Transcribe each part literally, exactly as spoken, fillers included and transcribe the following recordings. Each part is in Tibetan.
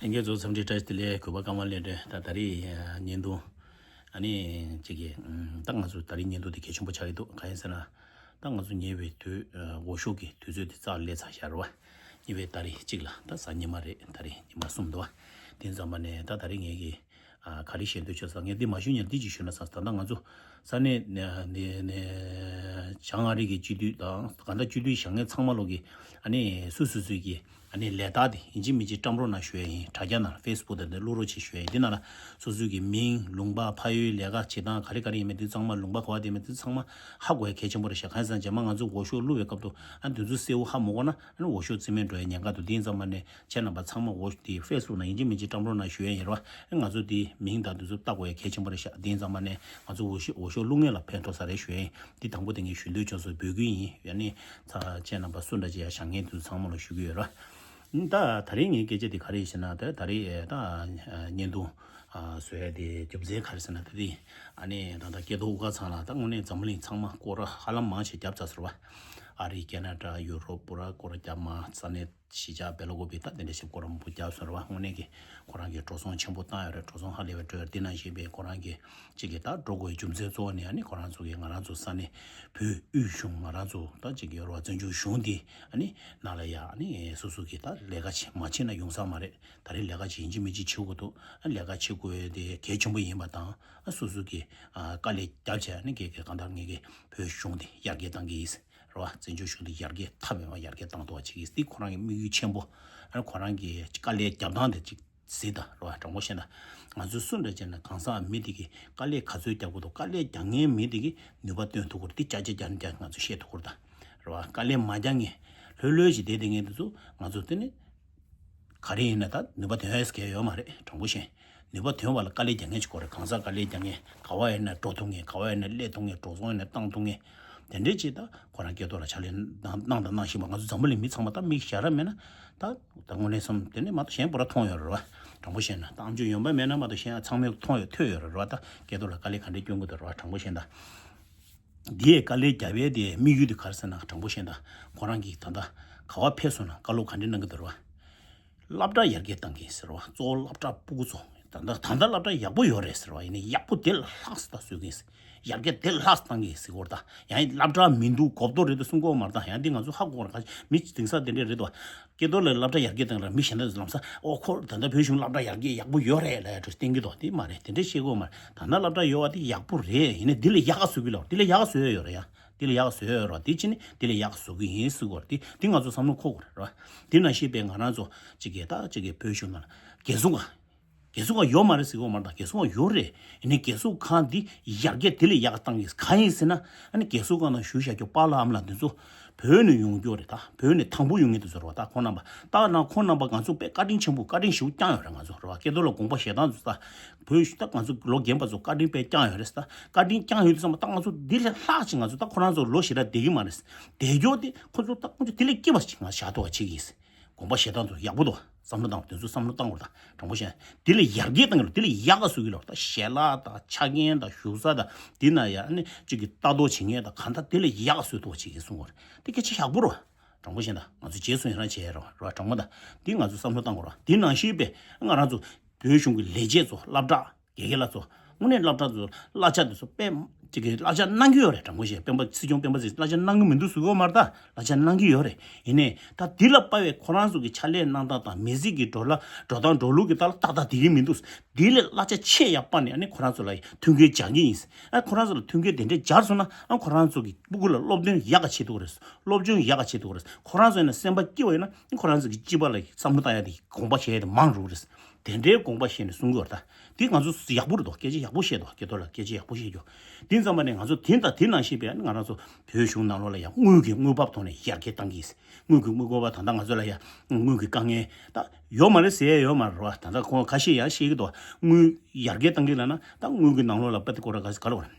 ལྷན་རྒྱས་ཚོ་འཚམས་འདྲི་བཀྲ་ཤིས་བདེ་ལེགས། གུས་པ་ཀརྨ་ལེགས་སྒྲོན། ད་ད་རེས་བརྙན་ཐུང་ཨ་ནི་གཅིག་གི་ད་ང་ཚོ་ད་རེས་བརྙན་ཐུང་དེ་གལ་ཆེན་པོ་ཆགས་ཀྱི་འདུག་གང་ཡིན་ཟེར་ན། ད་ང་ཚོ་ཉེ་བའི་དུས་འོས་ཤོག་གི་དུས་ཚོད་དེ་རྩ་སླེབས་ཚར་ཤག་རེད་བ། ཉེ་བའི་ད་རེས་གཅིག་ལ་ད་གཟའ་ཉི་མ་རེད། ད་རེས་ཉི་མ་གསུམ་འདུག་བ། དེ་ཙམ་པ་ནས་ད་ད་རེས་ངས་ཀྱི་ཨ་ག་རེ་བཤད་འདོད་བྱུང་ཟེར་ན། ངས་འདི་མ་ཞུ་ཉིན་འདི་ཅིག་ཞུ་ན་བསམ་སོང་། ད་ང་ཚོ་ས་གནས་ནས་ནས་ནས་བྱང་ཨ་རི་གི་སྤྱི་འཐུས་དང་གང་ལྟར་སྤྱི་འཐུས་བཞེངས་མཁན་ཚང་མ་ལོག་གི་ཨ་ནི་སུ་སུ་སུ་གི་ཨ་ནི་ལས་རྟགས་དེ་ཡིན་གཅིག་མིན་གཅིག་བཀྲམ་རོགས་གནང་ཞུ་ཡ་ཡིན། དྲ་རྒྱ་ནང་ལ་ཕེ་སི་བུག་དང་དེ་བླུག་རོགས་བྱེད་ཞུ་ཡ་ཡིན། འདི་ནང་ལ་སོ་སོ་གི་མིང་། ལུང་པ། ཕ་ཡུལ། ལས་ཀ་བྱེད་སྟངས་ག་རེ་ག་རེ་ཡིན་མིན་དེ་ཚང་མ། ལུང་པ་ག་བ་དེ་མིན་དེ་ཚང་མ་ཧ་གོ་ཡ་གལ་ཆེན་པོ་རེད་ཤག་གང་ཡིན་ཟེར་ན་རྗེས་མ་ང་ཚོ་འོས་ཤོག་བླུག་པའི་སྐབས་དུ་ཨ་དེ་ཚོ་གསལ་བོ་ཧ་མ་གོ་ན་ཨ་ནི་འོས་ཤོག་རྩིས་མེད་འགྲོ་ཡ་ཉེན་ཁ་འདུག་དེ་ཡིན་ཙང་མ་ནས་ཁྱེད་རྣམ་པ་ཚང་མ་འོས་དེ་ཕེ་སི་བུག་ནང་ཡིན་གཅིག་མིན་གཅིག་བཀྲམ་རོགས་གནང་ཞུ་ཡ་ཡིན་རེད་བ། ཨ་ང་ཚོ་དེ་མིང་དང་དེ་ཚོ་བཏགས་དགོས་ཡ་གལ་ཆེན་པོ་རེད་ཤག་དེ་ཡིན་ཙང་མ་ནས་ང་ཚོ་འོས་ཤོག་འོས་ཤོག་བླུག་མཁན་ལ་ཕན་ཐོགས་ས་རེད་ཞུ་ཡ་ཡིན། འདི་དང་པོ་དེ་ངས་ཞུ་འདོད་བྱུང་སོང་། འབོད་སྐུལ་ཡིན། ཡ་ནི་ཚ་ཁྱེད་རྣམ་པ་སུ་འདྲ་ཅིག་ཡ་བཞེངས་མཁན་དེ་ཚོ་ཚང་མ་ལ་ཞུ་གི་ཡོད་ར། ད་ད་རེས་ངའི་སྐད་ཆ་དེ་ག་རེ་ཡིན་ཟེར་ན། ད་ད་རེས་ད་བརྙན་ཐུང་བཟོ་ཡ་དེ་རྒྱུ་མཚན་ག་རེ་ཟེར་ན། ད་དེ་ཨ་ནི་ད་ལྟ་སྐལ་རྡོར་དབུ་དཀར་ཚང་ལ་ད་དངོས་གནས་འཛམ་བུ་གླིང་ཚང་མ་སྐོར་ར་ཧ་ལམ་མང་ཆེ་བརྒྱབ་ཚར་ཟེར་བ། ཨ་རི། ཁེ་ན་ཌ། ཡུ་རོབ་པུ་ར་སྐོར་ར་བརྒྱབ། མ་ས་གནས་གཞིས་ཆགས་སྦེལ་ཀོབ་ད་དེ་འདྲ་ཞིག་སྐོར་ར་མང་པོ་བརྒྱབ་ཟེར་བ། དངོས་གནས་ཀྱི་ཁོ་རང་གིས་འགྲོ་སོང་ཆེན་པོ་བཏང་ཡོད་རེད། འགྲོ་སོང་ཧ་ལས་པའི་འགྲོ་ཡོད་རེད། དེ་ནང་བཞིན་པའི་ཁོ་རང་གིས་གཅིག་གིས་ད་འགྲོ་དགོས་རྒྱུ་མཚན་གཙོ་བོ་ནི་ཨ་ནི་ཁོ་རང་ཚོ་གིས་ང་རང་ཚོ་ས་གནས་བོད་དབུས་གཞུང་ང་རང་ཚོ་ད་གཅིག་གི་ཡོད་རེད་བ། བཙན་བྱོལ་གཞུང་འདི་ཨ་ནི་ནང་ལ་ཡ་ཨ་ནི་སོ་སོ་གིས་ད་ལས་ཀ་བྱེད་མ་བྱེད་ན་ཡོང་ས་མ་རེད། ད་རེས་ལས་ཀ་བྱེད་ཡིན་གཅིག་མིན་གཅིག་བྱེད་དགོས་འདུག་ཨ་ལས་ཀ་བྱེད་དགོས་དེ་གལ་ཆེན་པོ་ཡིན་པ་དང་། ཨ་སོ་སོ་གིས་ཨ་དཀའ་ལས་རྒྱབ་བྱས་ཨ་ནི་གེ་གེ་གང་ལྟར་ངེད་ཀྱི་བོད་གཞུང་འདི་ཡར་རྒྱས་བཏང་གི་ཡིན། རེད་བ། བཙན་བྱོལ་གཞུང་འདི་ཡར་རྒྱས་ཐབས་མེད་པ་ཡར་རྒྱས་བཏང་ཐུབ་པ་བྱེད་ཀྱི་ཡིན། འདི་ཁོ་རང་གི་དམིགས་ཡུལ་ཆེན་པོ། ཨ་ཁོ་རང་གི་དཀའ་ལས་རྒྱབ་སྟངས་དེ་ཅིག་གཟིགས་དང་། རེད་བ། དྲང་པོ་བཤད་ན་ང་ཚོ་སུ་འདྲ་བྱས་ན་གང་ཟག་མི་དེ་གི་དཀའ་ལས་ག་ཚོད་རྒྱག་དགོས་འདུག་དཀའ་ལས་རྒྱག་མཁན་མི་དེ་གི་ནུས་པ་སྟོན་ཐུབ་ཀྱི་རེད། དེ་ཅག་ཅག་རྒྱག་ན་རྒྱག་ང་ཚོ་ཤེས་ཐུབ་ཀྱི་རེད་ད། རེད་བ། དཀའ་ལས་མ་རྒྱག་མཁན་ལྷོད་ལྷོད་ཅིག་བསྡད་བསྡད་མཁན་དེ་ཚོ་ང་ཚོ་དེ་ནི་ག་རེ་ཡིན་ན་ད་ནུས་པ་ཐོན་ཡས་གལ་ཡོད་མ་རེད། དྲང་པོ་བཤད། ནུས་པ་ཐོན་པ་ལ་དཀའ་ལས་རྒྱག་མཁན་ཅིག་དགོས་རེད། གང་ཟག་དཀའ་ལས་རྒྱག་མཁན། ག་བ་ཡིན་ན་འགྲོ་ཐུབ་མཁན། ག་བ་ཡིན་ན་སླེབས་ཐུབ་མཁན། འགྲོ་སོང་ཡིན་ན་བཏང་ཐུབ་མཁན། དེ་འདྲས་ཅིག་ད་ཁོ་རང་སྐལ་རྡོར་ལ་ཕྱག་ལས་གནང་གནང་དང་གནང་བཞིན་པ། ང་ཚོ་འཛམ་བུ་གླིང་མི་ཚང་མ་ད་མིག་ཞར་ར་མེད་ན་ད་ད་དངོས་གནས་སམ་དེ་ནས་མ་གཏོགས་གཞན་པོ་ར་མཐོང་ཡོད་རེད་བ། དྲང་པོ་བཤད་ན་ད་ཨམ་ཅོག་ཡོང་པ་མེད་ན་མ་གཏོགས་གཞན་ཚང་མས་མཐོང་ཡོད་ཐོས་ཡོད་རེད་བ། ད་སྐལ་རྡོར་ལ་དཀའ་ལས་ག་འདྲས་སྐྱོན་གྱི་འདུག་རེད་བ། དྲང་པོ་བཤད་ན། འདིའི་དཀའ་ལས་རྒྱབ་པའི་དེ་དམིགས་ཡུལ་དེ་ག་རེ་ཟེར་ན། དྲང་པོ་བཤད་ན་ཁོ་རང་གིས་ད་ལྟ་ག་བ་ཕེབས་སོང་ན་བཀའ་སློབ་ག་འདྲས་གནང་གི་འདུག་རེད་བ། སློབ་གྲྭ་ཡར་རྒྱས་བཏང་གི་ཟེར་བ། གཙོ་བོ་སློབ་གྲྭ་སྤུ་གུ་ཚོ་ད་ལྟ་ད་ལྟ་སློབ་གྲྭ་ཡག་པོ་ཡོད་རེད་ཟེར་བ་ཡིན་ན་ཡག་པོ་དེ་ལ་ལྷག་ཙམ་ད་བཟོ་གི་ཡིན་ཟེར། ཡར་རྒྱས་དེ་ལ་ལྷག་ཙམ་བཏང་གི་ཡིན་ཟེར་གོ་རེད་ད། ཡང་སློབ་གྲྭ་མི་འདུག་གོབ་ཏོ་རེད་ད་གསུང་གི་ཡོད་མ་རེད་ད། ཡང་འདི་ང་ཚོ་ཧ་གོ་ར་ག་མི་དེང་སང་དེ་འདྲས་རེད་ད། སྐལ་རྡོར་ལ་སློབ་གྲྭ་ཡར་རྒྱས་བཏང་ལ་མི་གཞན་དག་ལམ་སང་ཨོ་ཁོ་ད་ལྟ་བོད་གཞུང་སློབ་གྲྭ་ཡར་རྒྱས་ཡག་པོ་ཡོད་རེད་ལབ་ཡ་འགྲོ་བསྟན་གི་འདུག་དེ་མ་རེད། དེ་འདྲ་བཤད་དགོས་མ་རེད། ད་ལྟ་སློབ་གྲྭ་ཡོད་པ་དེ་ཡག་པོ་རེད། ཡིན་ནའི་འདི་ལས་ཡག་ག་བཟོ་གི་ལབ། འདི་ལས་ཡག་ག་བཟོ་ཡ་ཡོད་རེད་ཡ། འདི་ལས་ཡག་ག་བཟོ་ཡ་ཡོད་རེད། དེ་ཕྱིན་ནི་འདི་ལས་ཡག་ག་བཟོ་གི་ཡིན་ཟེར་དགོས་རེད། དེ་དེ་ང་ཚོ་བསམ་བློ་འཁོར་དགོས་རེད་བ། དེ་ནང་བཞིན་པའི་ང་རང་ཚོ་གཅིག་གིས་ད་གཅིག་གིས་བོད་གཞུང་ནང་ལ་རྒྱལ་སྲུང་ཁང་། རྒྱལ་སྲུང་ཁང་ཡོད་མ་རེད་ཟེར་གི་ཡོད་མ་རེད་ད། རྒྱལ་སྲུང་ཁང་ཡོད་རེད། ཡིན་ནའི་རྒྱལ་སྲུང་ཁང་འདི་ཡར་རྒྱས་དེ་ལས་ཡག་ག་བཏང་གི་གང་ཡིན་ཟེར་ན། ཨ་ནི་རྒྱལ་སྲུང་ཁང་ནང་བཞུགས་བཞག་རྒྱུ་པཱ་ལགས་ཨ་མ་ལགས་འདི་ཚོ་བོད་ནས་ཡོང་རྒྱུ་རེད་ད། བོད་ནས་དང་པོ་ཡོང་མཁན་དེ་ཚོ་རེད་བ། ད་ཁོང་རྣམ་པ་ད་ན་ཁོང་རྣམ་པ་ང་ཚོ་དཔེ་བཀའ་དྲིན་ཆེན་པོ་བཀའ་དྲིན་ཞེ་པོ་བསྐྱངས་ཡོད་རེད། ང་ཚོ་རེད་བ། སྐལ་རྡོར་ལ་དགོངས་པ་བཞེས་སྟངས་ཚོ་ད་བོད་ད་ང་ཚོ་ལོ་རྒན་པ་ཚོ་བཀའ་དྲིན་དཔེ་བསྐྱངས་ཡོད་རེད་ད། བཀའ་དྲིན་བསྐྱངས་ཡོད་དུས་ཙམ་པ་ད་ང་ཚོ་འདི་ལས་ལྷག་ཅིག་ང་ཚོ་ད་ཁོ་རང་ཚོ་ལོ་ཞེ་དྲག་བསྡད་ཀྱི་མ་རེད། བསྡད་རྒྱུ་དེ་ཁོ་ཚོ་ད་ཁོ་ཚོ་དེ་ལས་སྐྱིད་པ་ཅིག་ང་བཞག་ཐུབ་པ་བྱེད་ཀྱི་ཡིན། དགོངས་པ་བཞེས་སྟངས་ཚོ་ཡག་པོ་འདུག་བསམ་བློ་བཏང་དགོས། དེ་ཚོ་བསམ་བློ་བཏང་དགོས། ད་དྲང་པོ་བཤད་ན་དེ་ལས་ཡར་རྒྱས་བཏང་གི་ལ། དེ་ལས་ཡག་ག་བཟོ་གི་ལ། ད་ཞལ་ལག་དང་ཆ་རྐྱེན་དང་བཞུགས་ས་དང་དེ་ན་ཡ་ཨ་ནི་གཅིག་གི་ལྟ་རྟོག་བྱེད་མཁན་དང་གང་ལྟར་དེ་ལས་ཡག་ག་བཟོ་ཐུབ་པ་བྱེད་ཀྱི་གསུང་དགོས་རེད། དེ་སྐད་ཆ་ཡག་པོ་རེད། དྲང་པོ་བཤད་ན་ང་ཚོ་རྗེས་སུ་ཡི་རང་བྱས་རོགས་རོགས། དྲང་པོ་ད་དེ་ང་ཚོ་བསམ་བློ་བཏང་དགོས་རོགས། དེ་ནང་བཞིན་པའི་ང་རང་ཚོ་བོད་གཞུང་གི་ལས་བྱེད་ཚོ་སློབ་གྲྭ་དགེ་རྒན་ལགས་ཚོ་དངོས་གནས་སློབ་གྲྭ་ཚོ་གླ་ཆ་དེ་ཚོ་དཔེ་ཅིག་གི་གླ་ཆ་གནང་གི་ཡོད་རེད། དྲང་པོ་བཤད་སྤེན་པ་སྲིད་སྐྱོང་སྤེན་པ་ཚེ་གླ་ཆ་གནང་གི་མི་འདུག་ཟེར་གི་ཡོད་མ་རེད་ད། གླ་ཆ་གནང་གི་ཡོད་རེད། ཡིན་ནའི་ད་འདི་ལ་དཔག་པའི་ཁོ་རང་ཚོ་གི་ཕྱག་ལས་གནང་སྟངས་དང་མི་སེར་གྱི་འགྲོ་ལ་འགྲོ་སྟངས་འགྲོ་ལུགས་ཀྱི་ལྟ་ལ་ཏག་ཏག་བསྡད་ཀྱི་མི་འདུག་འདི་ལས་གླ་ཆ་ཆེས་ཡག་པ་ནི་ཨ་ནི་ཁོ་རང་ཚོ་ལ་མཐུན་རྐྱེན་སྦྱར་གྱི་ཡིན། ཨ་ཁོ་རང་ཚོ་ལ་མཐུན་རྐྱེན་དེ་འདྲས་སྦྱར་སོང་ན་ཨ་ཁོ་རང་ཚོ་གི་སྤུ་གུ་ལ་སློབ་སྟོན་ཡག་ག་བྱེད་ཐུབ་ཀྱི་རེད། སློབ་སྦྱོང་ཡག་ག་བྱེད་ཐུབ་ཀྱི་རེད། ཁོ་རང་ཚོ་ཡིན་ན་སེམས་པ་སྐྱིད་པ་ཡོད་ན་ཨ་ཁོ་རང་ཚོ་གི་སྤྱི་པ་ལ་བསམ་བློ་བཏང་ཡ་དེ་དགོངས་པ་བཞེས་ཡ་དེ་མང་རུ་རེད། དེ་འདྲའི་དགོངས་པ་བཞེས་ནས་གསུང་གི་ཡོད་རེད་ད། དེ་ང་ཚོ་ཡག་པོ་རེད་དོ། སྐད་ཆ་ཡག་པོ་བཤད་དོ། སྐལ་རྡོར་ལ་སྐད་ཆ་ཡག་པོ་བཤད་རྒྱུ། དེ་ཙམ་པ་ནས་ང་ཚོ་དེ་དང་དེ་ནང་བཞིན་པའི་ང་རང་ཚོ་བོད་གཞུང་ནང་ལོགས་ལ་ཡང་དངུལ་གྱི་དངུལ་འབབ་ཐོག་ནས་ཡར་རྒྱས་བཏང་གི་ཡིན། དངུལ་གྱི་དངུལ་འབབ་ད་ལྟ་ང་ཚོ་ལ་ཡང་དངུལ་གྱི་དཀའ་ངལ་ད་ཡོད་མ་རེད་ཟེར་ཡ་ཡོད་མ་རེད་བ། ད་ལྟ་ཁོང་ཁ་ཤས་ཡང་བཤད་ཀྱི་འདུག་དངུལ་ཡར་རྒྱས་བཏང་གི་ལབ་ན་ད་དངུལ་གྱི་ནང་ལོགས་ལ་དཔེ་དེ་སྐོར་ག་ཟེ་ག་ལ་བ་རེད།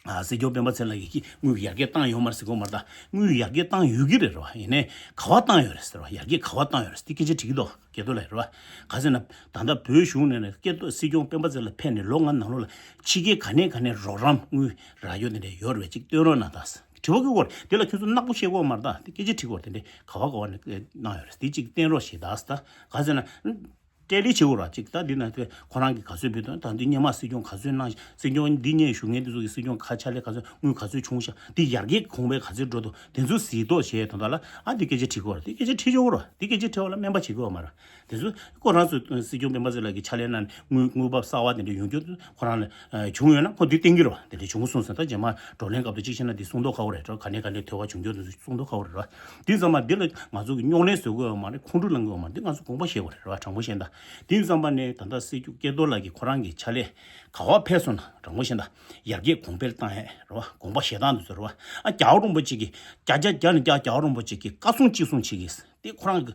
ཨ་སྲིད་སྐྱོང་སྤེན་པ་ཚེ་ལགས་ཀྱིས་དངུལ་ཡར་རྒྱས་བཏང་ཡོད་མ་རེད་ཟེར་གོ་མ་རེད་ད། དངུལ་ཡར་རྒྱས་བཏང་ཡོད་ཀྱི་རེད་རེད་བ། ཡིན་ནའི་ག་བ་བཏང་ཡོད་རེད་ཟེར་བ། ཡར་རྒྱས་ག་བ་བཏང་ཡོད་རེད་ཟེར་དེ་སྐད་ཆ་དྲིས་ཀྱི་འདུག་སྐལ་རྡོར་ལགས་རེད་བ། ག་ཟེར་ན་ད་ལྟ་བོད་གཞུང་ནས་ནས་སྐལ་རྡོར་སྲིད་སྐྱོང་སྤེན་པ་ཚེ་ལགས་ཕེབས་ནས་ལོ་ལྔ་ནང་ལོགས་ལ་ཕྱི་རྒྱལ་ག་ནས་ག་ནས་རོགས་རམ་དངུལ་རག་ཡོད་དེ་འདྲ་ཡོད་རེད་བ། ཅིག་སྟོན་རོགས་གནང་ད་ཟེར། དྲི་བ་ཀུན་སྐོར་དེ་ལ་ཁྱོད་ཚོ་ནག་པོ་བཤད་ཀྱི་ཡོད་མ་རེད་ད། དེ་སྐད་ཆ་དྲི་དགོས་རེད། དེ་འདྲས་ག་བ་ག་བ་ནས་གནང་ཡོད་རེད་དེ་ཅིག་བསྟན་རོགས་ཞེས་ད་ཟེར་ད། ག་ཟེར་ན། ཏྲལ་ལི་བྱེད་དགོས་ར། ཅིག་ད་འདི་ན་དེ་ཁོ་རང་གིས་ག་ཚོད་བུད་དང་། ད་འདི་སྔོན་མ་སྲིད་སྐྱོང་ག་ཚོད་གནང་། སྲིད་སྐྱོང་འདི་སྔོན་བཞུགས་མཁན་དེ་ཚོ་གིས་སྲིད་སྐྱོང་ཁ་ཕྱག་ལས་ག་ཚོད། དངུལ་ག་ཚོད་བྱུང་ཤག་འདི་ཡར་རྒྱས་གོང་འཕེལ་ག་ཚོད་འགྲོ་འདུག་དེ་ཚོ་གཟིགས་རྟོག་བྱས་དོན་དག་ལ། ཨ་འདི་སྐད་ཆ་དྲི་དགོས་ར། འདི་སྐད་ཆ་དྲི་ཆོག་ར། འདི་སྐད་ཆ་དྲི་བ་ལ་སྨན་པ་བྱེད་དགོས་མ་ར། དེ་ཚོ་ཁོ་རང་ཚོ་སྲིད་སྐྱོང་སྤེན་པ་ཚེ་ལགས་ཀྱི་ཕྱག་ལས་གནང་ནས་དངུལ་དངུལ་འབབ་གསར་བ་དེ་འདྲ་ཡོང་རྒྱུ་ཁོ་རང་ལ་བྱུང་ཡོད་ན་ཁོ་འདི་བསྟན་གྱི་རེད་བ། དེ་འདྲ་བྱུང་སོང་ཟེར། ད་རྗེས་མ་བགྲོ་གླེང་སྐབས་དུ་གཅིག་བཤད་ན་འདི་གསུང་མདོག་ཁ་པོ་རེད་བ། ག་ནས་ག་ནས་ཐོས་པ་བྱུང་རྒྱུ་དེ་ཚོ་གསུང་མདོག་ཁ་པོ་རེད་བ། འདི་ཚང་མ་འདི་ལ་ང་ཚོ་གི་རྙོག་གླེང་བཟོ་དགོས་ཡོད་མ་རེད། ཁོང་ཁྲོ་ལངས་དགོས་ཡོད་མ་རེད། འདི་ང་ཚོ་དགོངས་པ་བཞེས་དགོས་རེད་བ། དྲང་པོ་བཤད་ན། འདི་ཚང་མ་ནས་ད་ལྟ་སྲིད་སྐྱོང་སྐལ་རྡོར་ལགས་ཀྱི་ཁོ་རང་གི་ཕྱག་ལས་ག་བ་ཕེབས་སོང་ན། དྲང་པོ་བཤད་ན། ཡར་རྒྱས་གོང་འཕེལ་བཏང་ཡས་རེད་བ། དགོངས་པ་བཞེས་སྟངས་འདི་ཚོ་རེད་བ། ཨ་རྒྱལ་བ་རིན་པོ་ཆེ་གིས་བརྒྱ་ཆ་བརྒྱ་ནས་བརྒྱ་རྒྱལ་བ་རིན་པོ་ཆེ་གིས་བཀའ་གསུང་ཅི་གསུང་བྱེད་ཀྱི། དེ་ཁོ་རང་གི་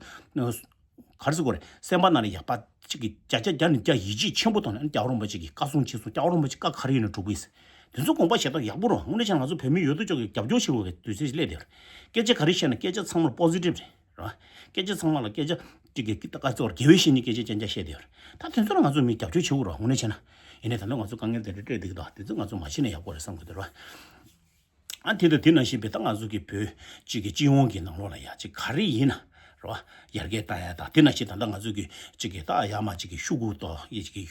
ག་རེ་ཟེར་དགོས་རེད། སེམས་པ་ནང་ལ་ཡག་པ་གཅིག་གི་བརྒྱ་ཆ་བརྒྱ་ནས་བརྒྱ་ཡིད་ཆེས་ཆེན་པོ་བཏང་ནས། རྒྱལ་བ་རིན་པོ་ཆེ་གི་བཀའ་གསུང་ཅི་གསུང་། རྒྱལ་བ་རིན་པོ་ཆེ་བཀའ་ག་རེ་ཡིན་ན་སྒྲུབ་ཀྱི་ཡིན། དེ་ཚོ་དགོངས་པ་བཞེས་སྟངས་ཡག་པོ་རེད། དངོས་གནས་བྱས་ན་ང་ཚོ་བོད་མི་ཡོད་དོ་ཅོག་གི་རྒྱབ་སྐྱོར་བྱེད་དགོས་པའི་དུས་ཚོད་ཅིག་སླེབས་བསྡད་ཡོད་རེད། སྐད་ཆ་ག་རེ་བཤད་ན་སྐད་ཆ་ཚང་མ་ལ་པོ་སི་ཊིབ་རེད་རེད་བ། སྐད་ཆ་ཚང་མ་ལ་སྐད་ཆ་གཅིག་གི་ད་ག་ཚོར་དགེ་བའི་བཤེས་གཉེན་སྐད་ཆ་ཅན་ཅན་བཤད་བསྡད་ཡོད་རེད། ད་དེ་ཚོ་ལ་ང་ཚོ་མི་རྒྱབ་སྐྱོར་བྱེད་དགོས་རེད། དངོས་གནས་བྱས་ན། ཡིན་ནའི་ད་ལྟ་ང་ཚོ་དཀའ་ངལ་དེ་འདྲ་འཕྲད་འདུག་ད་དེ་ཚོ་ང་ཚོ་མ་བྱེད་ན་ཡག་པོ་རེད་བསམ་གི་འདུག་རེད་བ། ཨ་དེ་དང་དེ་ནང་བཞིན་པའི་ད་ང་ཚོ་གི་བོད་སྤྱི་གི་སྤྱི་ཡོངས་ཀྱི་ནང་ལོགས་ལ་ཡ་གཅིག་ག་རེ་ཡིན་ན་རེད་བ། ཡར་རྒྱས་བཏང་ཡ་དང་། དེ་ནང་བཞིན་ད་ལྟ་ང་ཚོ་གི་གཅིག་གི་ད་ཡར་མར་གཅིག་གི་ཤོག་གུ་དང་ཡ་གཅིག་གི་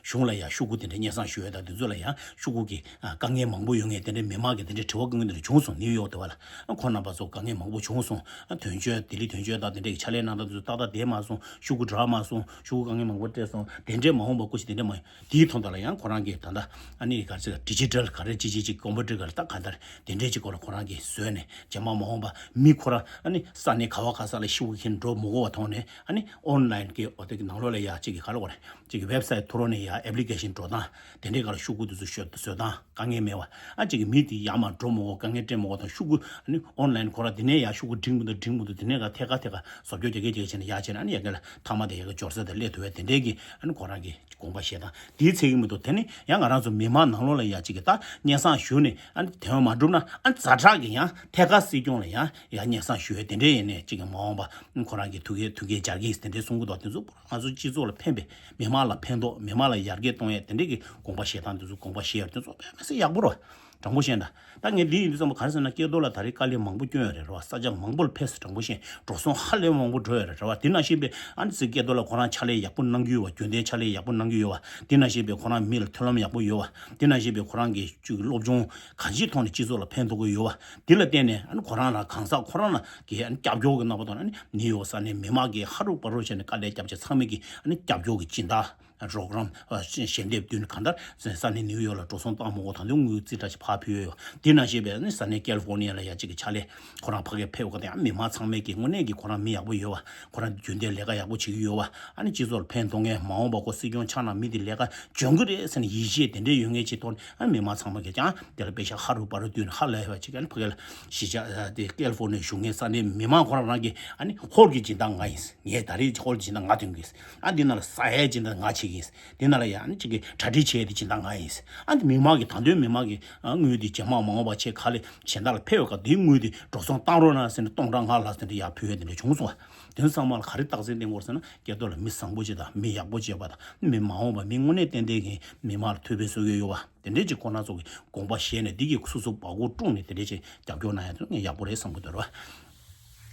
གཞུང་ལ་ཡ་ཤོག་གུ་དེ་འདྲ་སྙན་སེང་ཞུ་ཡ་དང་། དེ་ཚོ་ལ་ཡ་ཤོག་གུ་གི་ཨ་དཀའ་ངལ་མང་པོ་ཡོད་མཁན་དེ་འདྲའི་མི་མང་གི་དེ་འདྲའི་དྲི་བ་བཀོད་མཁན་དེ་འདྲ་བྱུང་སོང་། ནིའུ་ཡོག་དེ་བ་ལ། ཨ་ཁོང་རྣམ་པ་ཚོ་དཀའ་ངལ་མང་པོ་བྱུང་སོང་། ཨ་དོན་གཅོད་ལྡི་ལི་དོན་གཅོད་དང་དེ་འདྲའི་ཕྱག་ལས་གནང་སྟངས་དེ་ཚོ་ཏག་ཏག་བསྡད་མ་སོང་། ཤོག་གུ་རག་མ་སོང་། ཤོག་གུ་དཀའ་ངལ་མང་པོ་འཕྲད་སོང་། དེ་འདྲའི་མ་འོངས་པ་སྐུ་ཞིག་དེ་འདྲ་མ་ཡོང་། དེའི་ཐོག་ད་ལ་ཡང་ཁོ་རང་གིས་ད་ལྟ་ཨ་ནི་ག་རེ་ཟེར། ཌི་ཇི་ཊལ་ག་རེ་ཅི་ཅི་ཅི་ཀོམ་པུ་ཊར་ག་རེ་ད་ག་འདྲ་དེ་འདྲའི་ཅིག་སྐོར་ལ་ཁོ་རང་གིས་བཟོས་ནས། རྗེས་མ་མ་འོངས་པ་མི་ཁོ་རང་ཨ་ནི་ས་གནས་ག་བ་ག་ས་ལ་ཤོག་གུ་འཁྱེར་འགྲོ་མི་དགོས་པ་ཐོག་ནས། ཨ་ནི་ཨོན་ལའིན་གི་འོ་དེ་གི་ནང་ལོགས་ལ་ཡ་གཅིག་གི་ག་རེ་ལབ་དགོས་རེད། གཅིག་གི་ཝེབ་སའིཊ་ཐོག་ནས་ཡ་ཨེབ་ལི་ཀེ་ཤན་འགྲོ་སྟངས། དེ་འདྲའི་སྒང་ལ་ཤོག་གུ་དེ་ཚོ་བཟོ་བཟོ་སྟངས་དཀའ་ངལ་མེད་པ། ཨ་གཅིག་གི་མི་དེ་ཡར་མར་འགྲོ་མི་དགོས། དཀའ་ངལ་འཕྲད་མི་དགོས་དང་། ཤོག་གུ་ཨ་ནི་ཨོན་ལའིན་ཁོ་རང་དེ་ནས་ཡ་ཤོག་གུ་འབྲི་མི་འདུག་འབྲི་མི་འདུག་དེ་ནས་ག་ཐད་ཀ་ཐད་ཀ་བཟོ་བཅོས་རྒྱག་གི་རྒྱག་གི་བྱས་ནས་ཡར་བྱས་ནས། ཨ་ནི་ཡ་ག་ལ་མཐའ་མ་དེ་ཡ་ག་འབྱོར་ས་དེ་སླེབས་ཐུབ་པའི་དེ་འདྲའི་གི་ཨ་ནི་ཁོ་རང་གི་དགོངས་པ་བཞེས་སྟངས་དེའི་ཚད་ཀྱི་མི་འདུག་དེ་ནི་ཡང་ང་རང་ཚོ་མི་མང་ནང་ལོགས་ལ་ཡ་གཅིག་གི་ད་སྙན་སེང་ཞུས་ནས། ཨ་ནི་དེ་བས་མ་འགྲུབ་ན་ཨ་ཛ་དྲག་གི་ཡང་ཐད་ཀར་སྲིད་སྐྱོང་ལ་ཡང་ཡང་སྙན་སེང་ཞུ་ཡས་དེ་འདྲའི་ཡིན་ནས། གཅིག་གི་མ་འོངས་པ་ཁོ་རང་གི་ཐུགས་འགན་ཐུགས་འགན་འཇགས་ཀྱི་དེ་འདྲའི་གསུང་གི་འདུག་དེ་ཚོ་ང་ཚོ་སྤྱི་ཚོགས་ལ་ཕན་པའི། མི་མང་ལ་ཕན་ཐོགས། མི་མང་ལ་ཡར་རྒྱས་གཏོང་ཡས་དེ་འདྲའི་གི་དགོངས་པ་བཞེས་སྟངས་དེ་ཚོ་དགོངས་པ་བཞེས་ཡས་དེ་ཚོ་དཔེ་མི་སྲིད་ཡག་པོ་རེད། དྲང་པོ་བཤད་ན། ད་ངས་འདི་ཡིན་དུས་ཙམ་པ་ག་རེ་ཟེར་ན། སྐལ་རྡོར་ལགས་ད་རེས་དཀའ་ལས་མང་པོ་བསྐྱོན་ཡོད་རེད་རེད་བ། ས་ཆ་མང་པོ་ལ་ཕེབས་སོང་། དྲང་པོ་བཤད་ན་འགྲོ་སོང་ཧ་ལས་མང་པོ་འགྲོ་ཡོད་རེད་རེད་བ། དེ་ནང་བཞིན་པའི་ཨ་ནི་ཅིག་སྐལ་རྡོར་ལགས་ཁོ་རང་ཕྱག་ལས་ཡག་པོ་གནང་གི་ཡོད་བ། རྒྱུན་ལྡན་ཕྱག་ལས་ཡག་པོ་གནང་གི་ཡོད་བ། དེ་ནང་བཞིན་པའི་ཁོ་རང་མི་ལ་མཐུན་ལམ་ཡག་པོ་ཡོད་བ། དེ་ནང་བཞིན་པའི་ཁོ་རང་གི་ཅིག་སློབ་སྦྱོང་གང་ཅིའི་ཐོག་ནས་སྤྱི་ཚོགས་ལ་ཕན་ཐོགས་ཀྱི་ཡོད་བ། དེ་ལ་བརྟེན་ནས་ཨ་ནི་ཁོ་རང་ལ་གང་ཟག་ཁོ་རང་ལ་གི་ཨ་ནི་རྒྱབ་སྐྱོར་གྱི་རྣམ་པ་དང་། ཨ་ནི་ནིའུ་ཡོག་ས་གནས་མི་མང་གིས་ཧ་རུ་པ་རུ་བྱས་ནས་དཀའ་ལས་བརྒྱབ་བྱས། ཚང་མས་ཀྱི་ཨ་ནི་རྒྱབ་སྐྱོར་གྱི་སྦྱིན་བདག་རོགས་རམ་ཨ་ཞལ་འདེབས་བསྟུན་གང་ལྟར་ས་གནས་ནིའུ་ཡོག་ལ་འགྲོ་སོང་བཏང་མ་དགོས་ཐོག་ནས་དངུལ་རྩིས་ཁྲ་ཞིག་ཕར་ཕུལ་ཡོད། དེ་ནང་བཞིན་པའི་ཨ་ནི་ས་གནས་ཀེ་ལི་ཧྥོར་ནི་ཡ་ལ་ཡ་གཅིག་གི་ཕྱག་ལས་ཁོ་རང་ཕ་གིར་ཕེབས་སྐབས་དེ་ཡང་མི་མང་ཚང་མས་ཀྱི་དངོས་གནས་ཀྱི་ཁོ་རང་མི་ཡག་པོ་ཡོད་བ། ཁོ་རང་རྒྱུན་ལྡན་ལས་ཀ་ཡག་པོ་བྱེད་ཀྱི་ཡོད་བ། ཨ་ནི་སྤྱི་ཚོགས་ལ་ཕན་ཐོགས་མཁན། མ་འོངས་པ་ཁོ་སྲིད་སྐྱོང་ཆགས་ན་མི་དེ་ལས་ཀ་འཇོན་གྱི་རེད་ཟེར་ནས་ཡིད་ཆེས་དེ་འདྲས་ཡོད་མཁན་ཅིག་ཐོག་ནས། ཨ་མི་མང་ཚང་མ་གིས་ཀྱང་དེ་ལ་པེ་ཤ་ཧ་རུ་པ་རུ་བསྟུན་ནས་ཧ་ལས་པ་ཅིག་ཨ་ནི་ཕ་གི་ལ་གཞིས་ཆགས་དེ་ཀེ་ལི་ཧྥོར་ནི་ཡ་བཞུགས་མཁན་ས་གནས་མི་མང་ཁོ་རང་རང་གིས་ཨ་ནི་ཧོལ་གྱི་སྦྱིན་བདག་ང་ཡིན། ངས་ད་རེས་ཧོལ་གྱི་སྦྱིན་བདག་ང་འདོན་གྱི་ཡིན། ཨ་འདི་ནང་ལ་ཟ་ཡའི་སྦྱིན་བདག་ང་བྱེད་ཀྱི་ཡིན། འདི་ནང་ལ་ཡ་ཨ་ནི་ཅིག་གི་གྲ་སྒྲིག་བྱས་ཏེ་སྦྱིན་བདག་ང་ཡིན། ཨ་འདི་མི་མང་གི་དང་དོན་མི་མང་གི་ཨ་དངུལ་འདི་རྗེས་མ་མ་འོངས་པ་ཆེད་ཁ་ལས་གཞན་དག་ལ་ཕེབས་ཡོད་ག་འདིའི་དངུལ་འདི་འགྲོ་སོང་བཏང་རོགས་གནང་ཟེར་ནས་སྟོང་ཕྲག་ལྔ་ལྷག་ཟེར་ནས་ཡར་ཕུལ་ཡས་དེ་འདྲ་བྱུང་སོང་བ། དེ་ཚང་མ་ལ་ག་རེ་རྟགས་མཚན་བསྟན་དགོས་ཟེར་ན། སྐལ་རྡོར་ལགས་མི་བཟང་པོ་ཅིག་དང་། མི་ཡག་པོ་ཅིག་ཡོད་པ་དང་། མི་མ་འོངས་པ་མི་དངོས་གནས་ཏན་ཏན་གྱི་མི་མང་ལ་ཐུགས་ཕན་གསོས་ཀྱི་ཡོད་པ། དེ་འདྲའི་ཅིག་ཁོ་རང་ཚོ་གི་དགོངས་པ་བཞེས་ནས། འདི་གི་སོ་སོ་བ་གོ་དཀྲུགས་ནས་དེ་འདྲའི་ཅིག་རྒྱབ་སྐྱོར་གནང་ཡ་དེ་ངས་ཡག་པོ་རེད་བསམ་གྱི་འདུག་ར།